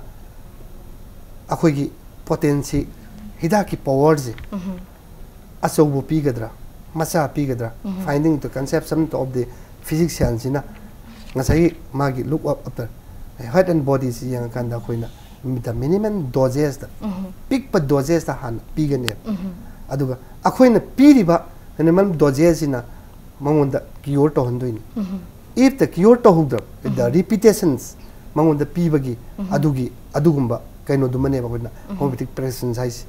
ꯑꯩꯈꯣꯏꯒꯤ ꯄꯣꯇꯦꯟꯁꯤ, ꯍꯤꯗꯥꯛꯀꯤ ꯄꯋꯥꯔꯁꯦ ꯑꯆꯧꯕ ꯄꯤꯒꯗ꯭ꯔꯥ, ꯃꯆꯥ ꯄꯤꯒꯗ꯭ꯔꯥ, finding the conception of the physicianꯁꯤꯅ ꯉꯁꯥꯏꯒꯤ ꯃꯥꯒꯤ look up after head and bodyꯁꯤ ꯌꯦꯡꯉꯀꯥꯟꯗ ꯑꯩꯈꯣꯏꯅ the minimum dosageꯗ, ꯄꯤꯛꯄ dosageꯗ ꯍꯥꯟꯅ ꯄꯤꯒꯅꯦꯕ꯫ ꯑꯗꯨꯒ ꯑꯩꯈꯣꯏꯅ ꯄꯤꯔꯤꯕ minimum dosageꯁꯤꯅ ꯃꯉꯣꯟꯗ cure ꯇꯧꯍꯟꯗꯣꯏꯅꯤ꯫ If the cure ꯇꯧꯍꯧꯗ꯭ꯔꯕ, the repetitions ꯃꯉꯣꯟꯗ ꯄꯤꯕꯒꯤ ꯑꯗꯨꯒꯤ ꯑꯗꯨꯒꯨꯝꯕ ꯀꯩꯅꯣꯗꯨꯃꯅꯦꯕ ꯑꯩꯈꯣꯏꯅ homeopathic prescriptions ꯍꯥꯏꯁꯦ꯫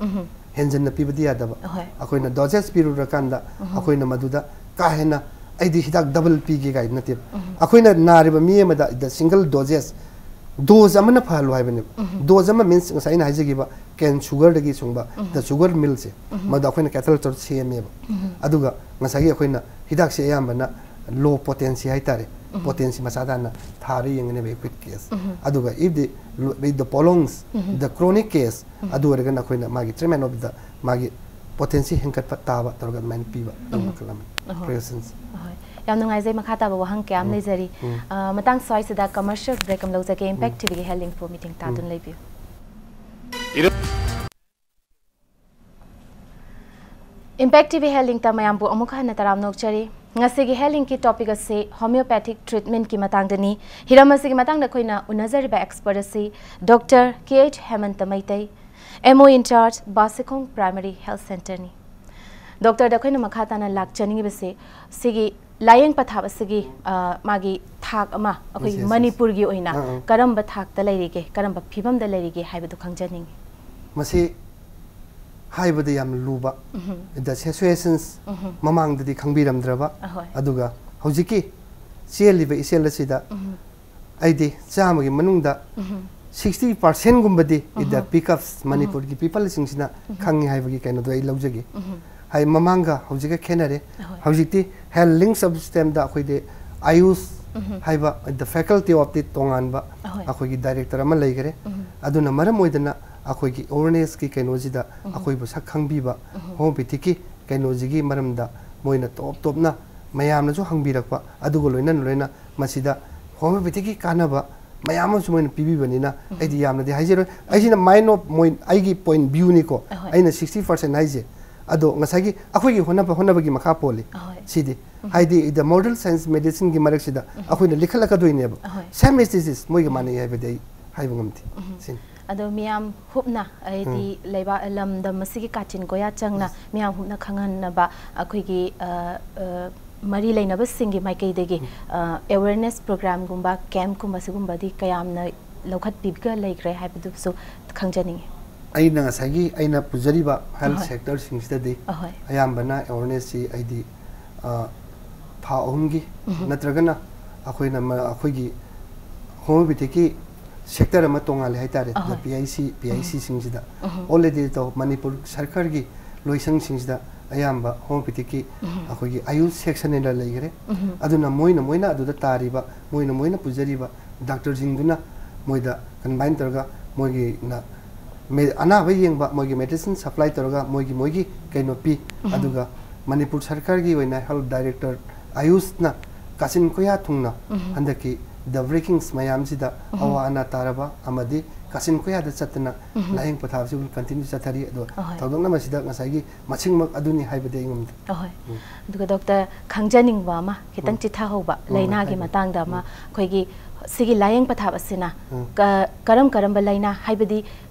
ꯍꯦꯟꯖꯟꯅ ꯄꯤꯕꯗꯤ ꯌꯥꯗꯕ꯫ ꯑꯩꯈꯣꯏꯅ dosage ꯄꯤꯔꯨꯔꯀꯥꯟꯗ ꯑꯩꯈꯣꯏꯅ ꯃꯗꯨꯗ ꯀꯥ ꯍꯦꯟꯅ "ꯑꯩꯗꯤ ꯍꯤꯗꯥꯛ double ꯄꯤꯒꯦ" ꯀꯥꯏꯗꯤ ꯅꯠꯇꯦꯕ꯫ ꯑꯩꯈꯣꯏꯅ ꯅꯥꯔꯤꯕ ꯃꯤ ꯑꯃꯗ the single dosage, dose ꯑꯃꯅ ꯐꯍꯜꯂꯨ ꯍꯥꯏꯕꯅꯦꯕ꯫ Dose ꯑꯃ means ꯉꯁꯥꯏ ꯑꯩꯅ ꯍꯥꯏꯖꯈꯤꯕ cane sugarꯗꯒꯤ ꯁꯨꯡꯕ the sugar millꯁꯦ, ꯃꯗꯨ ꯑꯩꯈꯣꯏꯅ catheter ꯇꯧꯔ ꯁꯦꯝꯃꯦꯕ꯫ ꯑꯗꯨꯒ ꯉꯁꯥꯏꯒꯤ ꯑꯩꯈꯣꯏꯅ ꯍꯤꯗꯥꯛꯁꯦ ꯑꯌꯥꯝꯕꯅ low potency ꯍꯥꯏꯇꯥꯔꯦ, potency ꯃꯆꯥ ꯇꯥꯅ ꯊꯥꯔ ꯌꯦꯡꯒꯅꯦꯕ acute case꯫ ꯑꯗꯨꯒ if the, if the prolongs, the chronic case, ꯑꯗꯨ ꯑꯣꯏꯔꯒꯅ ꯑꯩꯈꯣꯏꯅ ꯃꯥꯒꯤ treatment of the, ꯃꯥꯒꯤ potency ꯍꯦꯟꯒꯠꯄ ꯇꯥꯕ ꯇꯧꯔꯒ ꯑꯗꯨꯃꯥꯏꯅ ꯄꯤꯕ ꯑꯗꯨꯝ ꯃꯈꯜ ꯑꯃꯅꯤ꯫ Prescriptions꯫ ꯑꯍꯣꯏ꯫ ꯌꯥꯝ ꯅꯨꯡꯉꯥꯏꯖꯩ꯫ ꯃꯈꯥ ꯇꯥꯕ ꯋꯥꯍꯪ ꯀꯌꯥ ꯑꯃ ꯂꯩꯖꯔꯤ꯫ ꯑ, ꯃꯇꯥꯡ ꯁ꯭ꯋꯥꯏꯁꯤꯗ commercial break ꯑꯃ ꯂꯧꯖꯒꯦ꯫ Impact TVꯒꯤ health info meeting ꯇꯥꯗꯨꯅ ꯂꯩꯕꯤꯌꯨ꯫ Impact TV health linkꯇ ꯃꯌꯥꯝꯕꯨ ꯑꯃꯨꯛ ꯍꯟꯅ ꯇꯔꯥꯝꯅ ꯑꯣꯛꯆꯔꯤ꯫ ꯉꯁꯤꯒꯤ health linkꯀꯤ topic ꯑꯁꯤ homeopathic treatmentꯀꯤ ꯃꯇꯥꯡꯗꯅꯤ꯫ ꯍꯤꯔꯝ ꯑꯁꯤꯒꯤ ꯃꯇꯥꯡꯗ ꯑꯩꯈꯣꯏꯅ ꯎꯅꯖꯔꯤꯕ expert ꯑꯁꯤ Doctor K H ꯍꯦꯃꯟꯇ Meitei, M O in charge, ꯕꯥꯁꯤꯈꯣꯡ Primary Health Centreꯅꯤ꯫ Doctorꯗ ꯑꯩꯈꯣꯏꯅ ꯃꯈꯥ ꯇꯥꯅ ꯂꯥꯛꯆꯅꯤꯡꯉꯤꯕꯁꯤ ꯁꯤꯒꯤ ꯂꯥꯏꯌꯦꯡ ꯄꯊꯥꯞ ꯑꯁꯤꯒꯤ, ꯑ, ꯃꯥꯒꯤ ꯊꯥꯛ ꯑꯃ ꯑꯩꯈꯣꯏ Yes, yes, yes. ꯃꯅꯤꯄꯨꯔꯒꯤ ꯑꯣꯏꯅ ꯑꯥ, ꯑꯥ꯫ ꯀꯔꯝꯕ ꯊꯥꯛꯇ ꯂꯩꯔꯤꯒꯦ, ꯀꯔꯝꯕ ꯐꯤꯕꯝꯗ ꯂꯩꯔꯤꯒꯦ ꯍꯥꯏꯕꯗꯨ ꯈꯪꯖꯅꯤꯡꯉꯤ꯫ ꯃꯁꯤ ꯍꯥꯏꯕꯗ ꯌꯥꯝꯅ ꯂꯨꯕ, the situations ꯃꯃꯥꯡꯗꯗꯤ ꯈꯪꯕꯤꯔꯝꯗ꯭ꯔꯕ, ꯑꯍꯣꯏ꯫ ꯑꯗꯨꯒ ꯍꯧꯖꯤꯛꯀꯤ ꯆꯦꯜꯂꯤꯕ ꯏꯆꯦꯜ ꯑꯁꯤꯗ ꯑꯩꯗꯤ ꯆꯥꯝꯃꯒꯤ ꯃꯅꯨꯡꯗ sixty percentꯒꯨꯝꯕꯗꯤ the pickups ꯃꯅꯤꯄꯨꯔꯒꯤ peopleꯁꯤꯡꯁꯤꯅ ꯈꯪꯉꯤ ꯍꯥꯏꯕꯒꯤ ꯀꯩꯅꯣꯗꯣ ꯑꯩ ꯂꯧꯖꯒꯦ꯫ ꯍꯥꯏ, ꯃꯃꯥꯡꯒ ꯍꯧꯖꯤꯛꯀ ꯈꯦꯠꯅꯔꯦ꯫ ꯑꯍꯣꯏ꯫ ꯍꯧꯖꯤꯛꯇꯤ health link subsystemꯗ ꯑꯩꯈꯣꯏꯗꯤ AYUSH ꯍꯥꯏꯕ the faculty of the ꯇꯣꯉꯥꯟꯕ ꯑꯍꯣꯏ꯫ ꯑꯩꯈꯣꯏꯒꯤ director ꯑꯃ ꯂꯩꯈꯔꯦ꯫ ꯑꯗꯨꯅ ꯃꯔꯝ ꯑꯣꯏꯗꯅ ꯑꯩꯈꯣꯏꯒꯤ awarenessꯀꯤ ꯀꯩꯅꯣꯁꯤꯗ ꯑꯩꯈꯣꯏꯕꯨ ꯁꯛ ꯈꯪꯕꯤꯕ homeopathyꯀꯤ ꯀꯩꯅꯣꯁꯤꯒꯤ ꯃꯔꯝꯗ ꯃꯣꯏꯅ ꯇꯣꯞ ꯇꯣꯞꯅ ꯃꯌꯥꯝꯅꯁꯨ ꯍꯪꯕꯤꯔꯛꯄ, ꯑꯗꯨꯒ ꯂꯣꯏꯅ ꯂꯣꯏꯅ ꯃꯁꯤꯗ ꯍꯣꯃꯤꯑꯣꯄꯦꯊꯤꯛꯀꯤ ꯀꯥꯟꯅꯕ ꯃꯌꯥꯝ ꯑꯃꯁꯨ ꯃꯣꯏꯅ ꯄꯤꯕꯤꯕꯅꯤꯅ ꯑꯩꯗꯤ ꯌꯥꯝꯅꯗꯤ ꯍꯥꯏꯖꯔꯣꯏ꯫ ꯑꯩꯁꯤꯅ ꯃꯥꯏꯟ ꯑꯣꯐ ꯃꯣꯏ ꯑꯩꯒꯤ ꯄꯣꯏꯟ ꯚ꯭ꯌꯨꯅꯤꯀꯣ꯫ ꯑꯍꯣꯏ꯫ ꯑꯩꯅ ꯁꯤꯛꯁꯇꯤ ꯄꯥꯔꯁꯦꯟ ꯍꯥꯏꯁꯦ꯫ ꯑꯗꯣ ꯉꯁꯥꯏꯒꯤ ꯑꯩꯈꯣꯏꯒꯤ ꯍꯣꯠꯅꯕ ꯍꯣꯠꯅꯕꯒꯤ ꯃꯈꯥ ꯄꯣꯜꯂꯤ꯫ ꯑꯍꯣꯏ꯫ ꯁꯤꯗꯤ ꯍꯥꯏꯗꯤ the modern science medicineꯒꯤ ꯃꯔꯛꯁꯤꯗ ꯑꯩꯈꯣꯏꯅ ꯂꯤꯈꯠꯂꯛꯀꯗꯣꯏꯅꯦꯕ꯫ ꯑꯍꯣꯏ꯫ Same is disease, ꯃꯣꯏꯒ ꯃꯥꯟꯅꯩ ꯍꯥꯏꯕꯗꯤ ꯑꯩ ꯍꯥꯏꯕ ꯉꯝꯗꯦ꯫ ꯁꯤꯅꯤ꯫ ꯑꯗꯣ ꯃꯤꯌꯥꯝ ꯍꯨꯞꯅ ꯍꯥꯏꯗꯤ ꯂꯩꯕꯥꯛ ꯂꯝꯗꯝ ꯑꯁꯤꯒꯤ ꯀꯥꯆꯤꯟ ꯀꯣꯌꯥ ꯆꯪꯅ ꯃꯤꯌꯥꯝ ꯍꯨꯞꯅ ꯈꯪꯍꯟꯅꯕ ꯑꯩꯈꯣꯏꯒꯤ ꯑ, ꯑ, ꯃꯔꯤ ꯂꯩꯅꯕꯁꯤꯡꯒꯤ ꯃꯥꯏꯀꯩꯗꯒꯤ ꯑꯦꯋꯦꯔꯅꯦꯁ ꯄ꯭ꯔꯣꯒ꯭ꯔꯥꯝꯒꯨꯝꯕ ꯀꯦꯝꯞꯀꯨꯝꯕ ꯁꯤꯒꯨꯝꯕꯗꯤ ꯀꯌꯥꯝꯅ ꯂꯧꯈꯠꯄꯤꯕꯒ ꯂꯩꯈ꯭ꯔꯦ ꯍꯥꯏꯕꯗꯨꯁꯨ ꯈꯪꯖꯅꯤꯡꯉꯤ꯫ ꯑꯩꯅ ꯉꯁꯥꯏꯒꯤ ꯑꯩꯅ ꯄꯨꯖꯔꯤꯕ ꯍꯦꯜꯊ ꯑꯍꯣꯏ꯫ ꯁꯦꯛꯇꯔꯁꯤꯡꯁꯤꯗꯗꯤ ꯑꯍꯣꯏ꯫ ꯑꯌꯥꯝꯕꯅ ꯑꯦꯋꯦꯔꯅꯦꯁꯁꯤ ꯑꯩꯗꯤ ꯑ, ꯊꯥ ꯑꯍꯨꯝꯒꯤ ꯅꯠꯇ꯭ꯔꯒꯅ ꯑꯩꯈꯣꯏꯅ ꯃ- ꯑꯩꯈꯣꯏꯒꯤ ꯍꯣꯃꯤꯑꯣꯄꯦꯊꯤꯛꯀꯤ ꯁꯦꯛꯇꯔ ꯑꯃ ꯇꯣꯉꯥꯜꯂꯦ ꯍꯥꯏꯇꯥꯔꯦ꯫ ꯑꯍꯣꯏ꯫ P I C P I ꯁꯤꯁꯤꯡꯁꯤꯗ already ꯇꯧ ꯃꯅꯤꯄꯨꯔ ꯁꯔꯀꯥꯔꯒꯤ ꯂꯣꯏꯁꯪꯁꯤꯡꯁꯤꯗ ꯑꯌꯥꯝꯕ ꯍꯣꯃꯤꯑꯣꯄꯦꯊꯤꯛꯀꯤ ꯑꯩꯈꯣꯏꯒꯤ ꯑꯌꯨꯁ ꯁꯦꯛꯁꯟ ꯍꯥꯏꯅ ꯂꯩꯈ꯭ꯔꯦ꯫ ꯑꯗꯨꯅ ꯃꯣꯏꯅ ꯃꯣꯏꯅ ꯑꯗꯨꯗ ꯇꯥꯔꯤꯕ ꯃꯣꯏꯅ ꯃꯣꯏꯅ ꯄꯨꯖꯔꯤꯕ ꯗꯥꯛꯇꯔꯁꯤꯡꯗꯨꯅ ꯃꯣꯏꯗ ꯀꯟꯕꯥꯏꯟ ꯇꯧꯔꯒ ꯃꯣꯏꯒꯤꯅ ꯃꯦ- ꯑꯅꯥꯕ ꯌꯦꯡꯕ ꯃꯣꯏꯒꯤ ꯃꯦꯗꯤꯁꯤꯟ ꯁꯄ꯭ꯂꯥꯏ ꯇꯧꯔꯒ ꯃꯣꯏꯒꯤ ꯃꯣꯏꯒꯤ ꯀꯩꯅꯣ ꯄꯤ꯫ ꯑꯗꯨꯒ ꯃꯅꯤꯄꯨꯔ ꯁꯔꯀꯥꯔꯒꯤ ꯑꯣꯏꯅ ꯍꯦꯜꯊ ꯗꯥꯏꯔꯦꯛꯇꯔ ꯑꯌꯨꯁꯅ ꯀꯥꯆꯤꯟ ꯀꯣꯌꯥ ꯊꯨꯡꯅ ꯍꯟꯗꯛꯀꯤ ꯗ ꯕ꯭ꯔꯦꯀꯤꯡꯁ ꯃꯌꯥꯝꯁꯤꯗ ꯑꯋꯥ ꯑꯅꯥ ꯇꯥꯔꯕ ꯑꯃꯗꯤ ꯀꯥꯆꯤꯟ ꯀꯣꯌꯥꯗ ꯆꯠꯇꯅ ꯂꯥꯏꯌꯦꯡ ꯄꯊꯥꯞꯁꯤꯕꯨ ꯀꯟꯇꯤꯅ꯭ꯌꯨ ꯆꯠꯊꯔꯤ꯫ ꯑꯗꯣ ꯑꯍꯣꯏ꯫ ꯊꯧꯗꯣꯛꯅ ꯃꯁꯤꯗ ꯉꯁꯥꯏꯒꯤ ꯃꯁꯤꯡꯃꯛ ꯑꯗꯨꯅꯤ ꯍꯥꯏꯕꯗꯤ ꯑꯩ ꯉꯝꯗꯦ꯫ ꯑꯍꯣꯏ꯫ ꯑꯗꯨꯒ ꯗꯣꯛꯇꯔ, ꯈꯪꯖꯅꯤꯡꯕ ꯑꯃ ꯈꯤꯇꯪ ꯆꯤꯊꯍꯧꯕ, ꯎꯝ, ꯂꯥꯏꯅꯥꯒꯤ ꯍꯥꯏꯕꯤꯌꯨ꯫ ꯃꯇꯥꯡꯗ ꯑꯃ, ꯑꯩꯈꯣꯏꯒꯤ ꯁꯤꯒꯤ ꯂꯥꯏꯌꯦꯡ ꯄꯊꯥꯞ ꯑꯁꯤꯅ ꯎꯝ꯫ ꯀ- ꯀꯔꯝ ꯀꯔꯝꯕ ꯂꯥꯏꯅꯥ, ꯍꯥꯏꯕꯗꯤ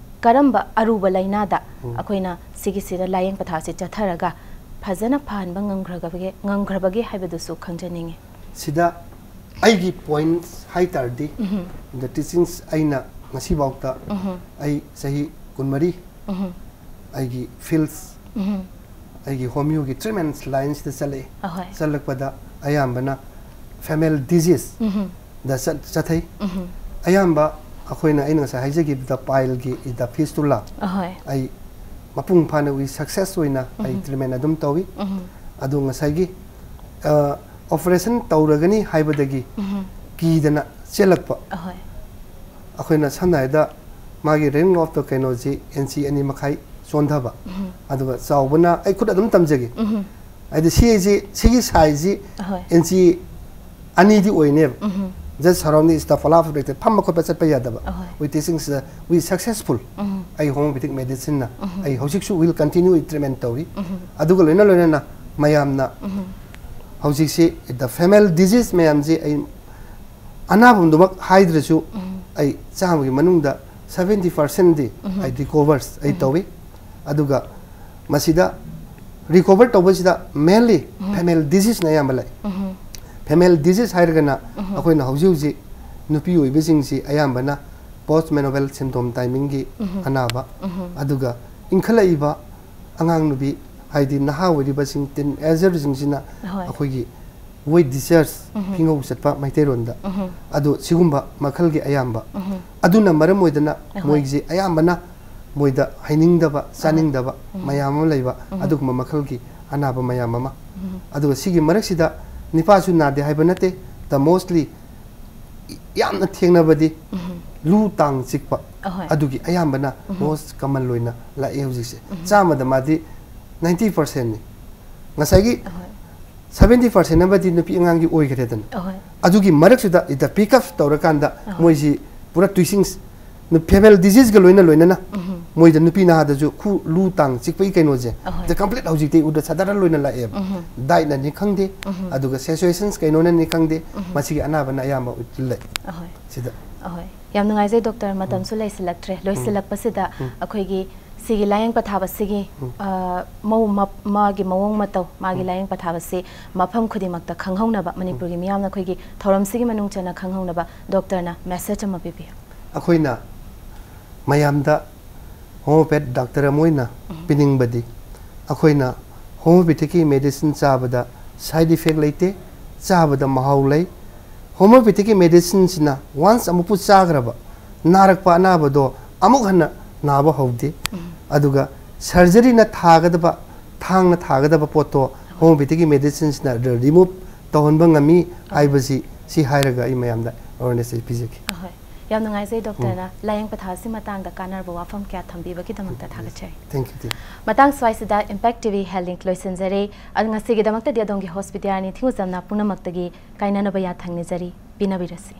ꯀꯔꯝꯕ ꯑꯔꯨꯕ ꯂꯥꯏꯅꯥꯗ ꯎꯝ꯫ ꯑꯩꯈꯣꯏꯅ ꯁꯤꯒꯤꯁꯤꯗ ꯂꯥꯏꯌꯦꯡ ꯄꯊꯥꯞꯁꯤ ꯆꯠꯊꯔꯒ ꯐꯖꯅ ꯐꯍꯟꯕ ꯉꯝꯈ꯭ꯔꯒꯕꯒꯦ ꯉꯝꯈ꯭ꯔꯕꯒꯦ ꯍꯥꯏꯕꯗꯨꯁꯨ ꯈꯪꯖꯅꯤꯡꯉꯤ꯫ ꯁꯤꯗ ꯑꯩꯒꯤ ꯄꯣꯏꯟꯠꯁ ꯍꯥꯏ ꯇꯥꯔꯗꯤ, ꯗ ꯇꯤꯆꯤꯡꯁ ꯑꯩꯅ ꯉꯁꯤꯐꯥꯎꯗ ꯑꯩ ꯆꯍꯤ ꯀꯨꯟꯃꯔꯤ ꯑꯩꯒꯤ ꯐꯤꯜꯗꯁ ꯑꯩꯒꯤ ꯍꯣꯃꯤꯌꯣꯒꯤ ꯇ꯭ꯔꯤꯠꯃꯦꯟ ꯂꯥꯏꯟꯁꯤꯗ ꯆꯠꯂꯛꯏ꯫ ꯑꯍꯣꯏ꯫ ꯆꯠꯂꯛꯄꯗ ꯑꯌꯥꯝꯕꯅ ꯐꯦꯃꯤꯂꯤ ꯗꯤꯖꯤꯁ ꯗ ꯆꯠ- ꯆꯠꯊꯩ꯫ ꯑꯌꯥꯝꯕ ꯑꯩꯈꯣꯏꯅ ꯑꯩꯅ ꯉꯁꯥꯏ ꯍꯥꯏꯖꯈꯤꯕꯗ ꯄꯥꯏꯜꯒꯤ ꯗ ꯐꯤꯁꯇꯨꯂꯥ ꯑꯍꯣꯏ꯫ ꯑꯩ ꯃꯄꯨꯡ ꯐꯥꯅ ꯋꯤ ꯁꯛꯁꯦꯁ ꯑꯣꯏꯅ ꯑꯩ ꯇ꯭ꯔꯤꯠꯃꯦꯟ ꯑꯗꯨꯝ ꯇꯧꯏ꯫ ꯑꯗꯣ ꯉꯁꯥꯏꯒꯤ ꯑꯣꯄꯔꯦꯁꯟ ꯇꯧꯔꯒꯅꯤ ꯍꯥꯏꯕꯗꯒꯤ ꯀꯤꯗꯅ ꯆꯦꯜꯂꯛꯄ꯫ ꯑꯍꯣꯏ꯫ ꯑꯩꯈꯣꯏꯅ ꯁꯝꯅ ꯍꯥꯏꯔꯕꯗ ꯃꯥꯒꯤ ꯔꯤꯡ ꯑꯣꯐ ꯗ ꯀꯩꯅꯣꯁꯤ ꯏꯟꯆꯤ ꯑꯅꯤ ꯃꯈꯥꯏ ꯆꯣꯟꯊꯕ꯫ ꯑꯗꯨꯒ ꯆꯥꯎꯕꯅ ꯑꯩ ꯈꯨꯠ ꯑꯗꯨꯝ ꯇꯝꯖꯒꯦ꯫ ꯍꯥꯏꯗꯤ ꯁꯤꯁꯤ ꯁꯤꯒꯤ ꯁꯥꯏꯖꯁꯤ ꯑꯍꯣꯏ꯫ ꯏꯟꯆꯤ ꯑꯅꯤꯗꯤ ꯑꯣꯏꯅꯦꯕ꯫ Just surrounding is the fala of rectal, ꯐꯝꯕ ꯈꯣꯠꯄ ꯆꯠꯄ ꯌꯥꯗꯕ꯫ ꯑꯍꯣꯏ꯫ We teaching ꯁꯤꯗ we successful꯫ ꯎꯝ꯫ ꯑꯩ homeopathic medicine ꯅ ꯎꯝ꯫ ꯑꯩ ꯍꯧꯖꯤꯛꯁꯨ will continue treatment ꯇꯧꯔꯤ꯫ ꯎꯝ꯫ ꯑꯗꯨꯒ ꯂꯣꯏꯅ ꯂꯣꯏꯅꯅ ꯃꯌꯥꯝꯅ ꯎꯝ꯫ ꯍꯧꯖꯤꯛꯁꯤ the family disease ꯃꯌꯥꯝꯁꯤ ꯑꯩ ꯑꯅꯥꯕꯗꯨꯃꯛ ꯍꯥꯏꯗ꯭ꯔꯁꯨ ꯎꯝ꯫ ꯑꯩ ꯆꯥꯝꯃꯒꯤ ꯃꯅꯨꯡꯗ seventy percent ꯗꯤ ꯎꯝ꯫ ꯑꯩ recovers ꯑꯩ ꯎꯝ꯫ ꯇꯧꯏ꯫ ꯑꯗꯨꯒ ꯃꯁꯤꯗ recover ꯇꯧꯕꯁꯤꯗ mainly ꯎꯝ꯫ family disease ꯅ ꯑꯌꯥꯝꯕ ꯂꯩ꯫ ꯎꯝ꯫ Family disease ꯍꯥꯏꯔꯒꯅ ꯎꯝ꯫ ꯑꯩꯈꯣꯏꯅ ꯍꯧꯖꯤꯛ ꯍꯧꯖꯤꯛ ꯅꯨꯄꯤ ꯑꯣꯏꯕꯁꯤꯡꯁꯤ ꯑꯌꯥꯝꯕꯅ post menopause symptom timing ꯒꯤ ꯎꯝ꯫ ꯑꯅꯥꯕ, ꯎꯝ꯫ ꯑꯗꯨꯒ ꯏꯟꯈꯠꯂꯛꯏꯕ ꯑꯉꯥꯡ ꯅꯨꯄꯤ, ꯍꯥꯏꯗꯤ ꯅꯍꯥ ꯑꯣꯏꯔꯤꯕꯁꯤꯡ, teenager ꯁꯤꯡꯁꯤꯅ ꯍꯣꯏ꯫ ꯑꯩꯈꯣꯏꯒꯤ weight discharge, ꯎꯝ꯫ ꯐꯤꯉꯧ ꯆꯠꯄ ꯃꯩꯇꯩꯔꯣꯟꯗ, ꯎꯝ꯫ ꯑꯗꯨ ꯁꯤꯒꯨꯝꯕ ꯃꯈꯜꯒꯤ ꯑꯌꯥꯝꯕ, ꯎꯝ꯫ ꯑꯗꯨꯅ ꯃꯔꯝ ꯑꯣꯏꯗꯅ ꯍꯣꯏ꯫ ꯃꯣꯏꯁꯤ ꯑꯌꯥꯝꯕꯅ ꯃꯣꯏꯗ ꯍꯩꯅꯤꯡꯗꯕ, ꯆꯥꯅꯤꯡꯗꯕ ꯎꯝ꯫ ꯃꯌꯥꯝ ꯑꯃ ꯂꯩꯕ, ꯎꯝ꯫ ꯑꯗꯨꯒꯨꯝꯕ ꯃꯈꯜꯒꯤ ꯑꯅꯥꯕ ꯃꯌꯥꯝ ꯑꯃ꯫ ꯎꯝ꯫ ꯑꯗꯨꯒ ꯁꯤꯒꯤ ꯃꯔꯛꯁꯤꯗ ꯅꯤꯄꯥꯁꯨ ꯅꯥꯗꯦ ꯍꯥꯏꯕ ꯅꯠꯇꯦ, the mostly ꯌꯥꯝꯅ ꯊꯦꯡꯅꯕꯗꯤ ꯎꯝ꯫ ꯂꯨ ꯇꯥꯡ ꯆꯤꯛꯄ, ꯑꯍꯣꯏ꯫ ꯑꯗꯨꯒꯤ ꯑꯌꯥꯝꯕꯅ ꯎꯝ꯫ most common ꯑꯣꯏꯅ ꯂꯥꯛꯑꯦ ꯍꯧꯖꯤꯛꯁꯦ꯫ ꯎꯝ꯫ ꯆꯥꯝꯃꯗ ꯃꯥꯗꯤ ninety percent ꯅꯤ꯫ ꯉꯁꯥꯏꯒꯤ ꯑꯍꯣꯏ꯫ seventy percent ꯑꯃꯗꯤ ꯅꯨꯄꯤ ꯑꯉꯥꯡꯒꯤ ꯑꯣꯏꯈ꯭ꯔꯦꯗꯅ꯫ ꯑꯍꯣꯏ꯫ ꯑꯗꯨꯒꯤ ꯃꯔꯛꯁꯤꯗ the pick up ꯇꯧꯔꯀꯥꯟꯗ ꯑꯍꯣꯏ꯫ ꯃꯣꯏꯁꯤ ꯄꯨꯔꯥ twistings, family disease ꯒ ꯂꯣꯏꯅ ꯂꯣꯏꯅꯅ ꯎꯝ꯫ ꯃꯣꯏꯗ ꯅꯨꯄꯤ ꯅꯍꯥꯗꯁꯨ ꯈꯨ ꯂꯨ ꯇꯥꯡ ꯆꯤꯛꯄꯒꯤ ꯀꯩꯅꯣꯁꯦ ꯑꯍꯣꯏ꯫ the complete ꯍꯧꯖꯤꯛꯇꯤ ꯎꯗ ꯁꯗꯥꯔꯟ ꯂꯣꯏꯅ ꯂꯥꯛꯑꯦꯕ꯫ ꯎꯝ꯫ Diet ꯅꯅꯤ ꯈꯪꯗꯦ, ꯎꯝ꯫ ꯑꯗꯨꯒ situations ꯀꯩꯅꯣꯅꯅꯤ ꯈꯪꯗꯦ, ꯎꯝ꯫ ꯃꯁꯤꯒꯤ ꯑꯅꯥꯕꯅ ꯑꯌꯥꯝꯕ ꯎꯠꯂꯦ ꯑꯍꯣꯏ꯫ ꯁꯤꯗ꯫ ꯑꯍꯣꯏ꯫ ꯌꯥꯝ ꯅꯨꯡꯉꯥꯏꯖꯩ ꯗꯣꯛꯇꯔ, ꯃꯇꯝꯁꯨ ꯂꯩꯁꯤꯜꯂꯛꯇ꯭ꯔꯦ꯫ ꯂꯣꯏꯁꯤꯜꯂꯛꯄꯁꯤꯗ ꯎꯝ꯫ ꯑꯩꯈꯣꯏꯒꯤ ꯁꯤꯒꯤ ꯂꯥꯏꯌꯦꯡ ꯄꯊꯥꯕꯁꯤꯒꯤ, ꯎꯝ꯫ ꯑ, ꯃꯑꯣꯡ ꯃꯞ-, ꯃꯥꯒꯤ ꯃꯑꯣꯡ ꯃꯇꯧ, ꯃꯥꯒꯤ ꯎꯝ꯫ ꯂꯥꯏꯌꯦꯡ ꯄꯊꯥꯕꯁꯤ ꯃꯐꯝ ꯈꯨꯗꯤꯡꯃꯛꯇ ꯈꯪꯍꯧꯅꯕ, ꯃꯅꯤꯄꯨꯔꯒꯤ ꯃꯤꯌꯥꯝꯅ ꯑꯩꯈꯣꯏꯒꯤ ꯊꯧꯔꯝꯁꯤꯒꯤ ꯃꯅꯨꯡ ꯆꯟꯅ ꯈꯪꯍꯧꯅꯕ ꯗꯣꯛꯇꯔꯅ message ꯑꯃ ꯄꯤꯕꯤꯌꯨ꯫ ꯑꯩꯈꯣꯏꯅ ꯃꯌꯥꯝꯗ homeopath doctor ꯑꯃ ꯑꯣꯏꯅ ꯎꯝ꯫ ꯄꯤꯅꯤꯡꯕꯗꯤ, ꯑꯩꯈꯣꯏꯅ homeopathic ꯀꯤ medicine ꯆꯥꯕꯗ side effect ꯂꯩꯇꯦ, ꯆꯥꯕꯗ ꯃꯍꯥꯎ ꯂꯩ꯫ Homeopathic ꯀꯤ medicine ꯁꯤꯅ once ꯑꯃꯨꯛꯄꯨ ꯆꯥꯈ꯭ꯔꯕ, ꯅꯥꯔꯛꯄ ꯑꯅꯥꯕꯗꯣ ꯑꯃꯨꯛ ꯍꯟꯅ ꯅꯥꯕ ꯍꯧꯗꯦ꯫ ꯎꯝ꯫ ꯑꯗꯨꯒ surgery ꯅ ꯊꯥꯒꯗꯕ, ꯊꯥꯡꯅ ꯊꯥꯒꯗꯕ ꯄꯣꯠꯇꯣ homeopathic ꯀꯤ medicine ꯁꯤꯅ remove ꯇꯧꯍꯟꯕ ꯉꯝꯃꯤ ꯍꯥꯏꯕꯁꯤ, ꯁꯤ ꯍꯥꯏꯔꯒ ꯑꯩ ꯃꯌꯥꯝꯗ awareness ꯑꯩ ꯄꯤꯖꯒꯦ꯫ ꯑꯍꯣꯏ꯫ ꯌꯥꯝ ꯅꯨꯡꯉꯥꯏꯖꯩ ꯗꯣꯛꯇꯔꯅ ꯂꯥꯌꯦꯡ ꯄꯊꯥꯞꯁꯤ ꯃꯇꯥꯡꯗ ꯀꯥꯟꯅꯔꯕ ꯋꯥꯐꯝ ꯀꯌꯥ ꯊꯝꯕꯤꯕꯒꯤꯗꯃꯛꯇ ꯊꯥꯒꯠꯆꯔꯤ꯫ Thank you, dear. ꯃꯇꯥꯡ ꯁ꯭ꯋꯥꯏꯁꯤꯗ Impact T V Health Link ꯂꯣꯏꯁꯤꯟꯖꯔꯦ꯫ ꯑꯗꯨ ꯉꯁꯤꯒꯤꯗꯃꯛꯇꯗꯤ ꯑꯗꯣꯝꯒꯤ host ꯕꯤꯗ꯭ꯌꯥꯔꯥꯅꯤ ꯊꯤꯡꯒꯨꯖꯝꯅ ꯄꯨꯝꯅꯃꯛꯇꯒꯤ ꯀꯥꯏꯅꯅꯕ ꯌꯥꯊꯪ ꯅꯤꯖꯔꯤ꯫ ꯄꯤꯅꯕꯤꯔꯁꯤ꯫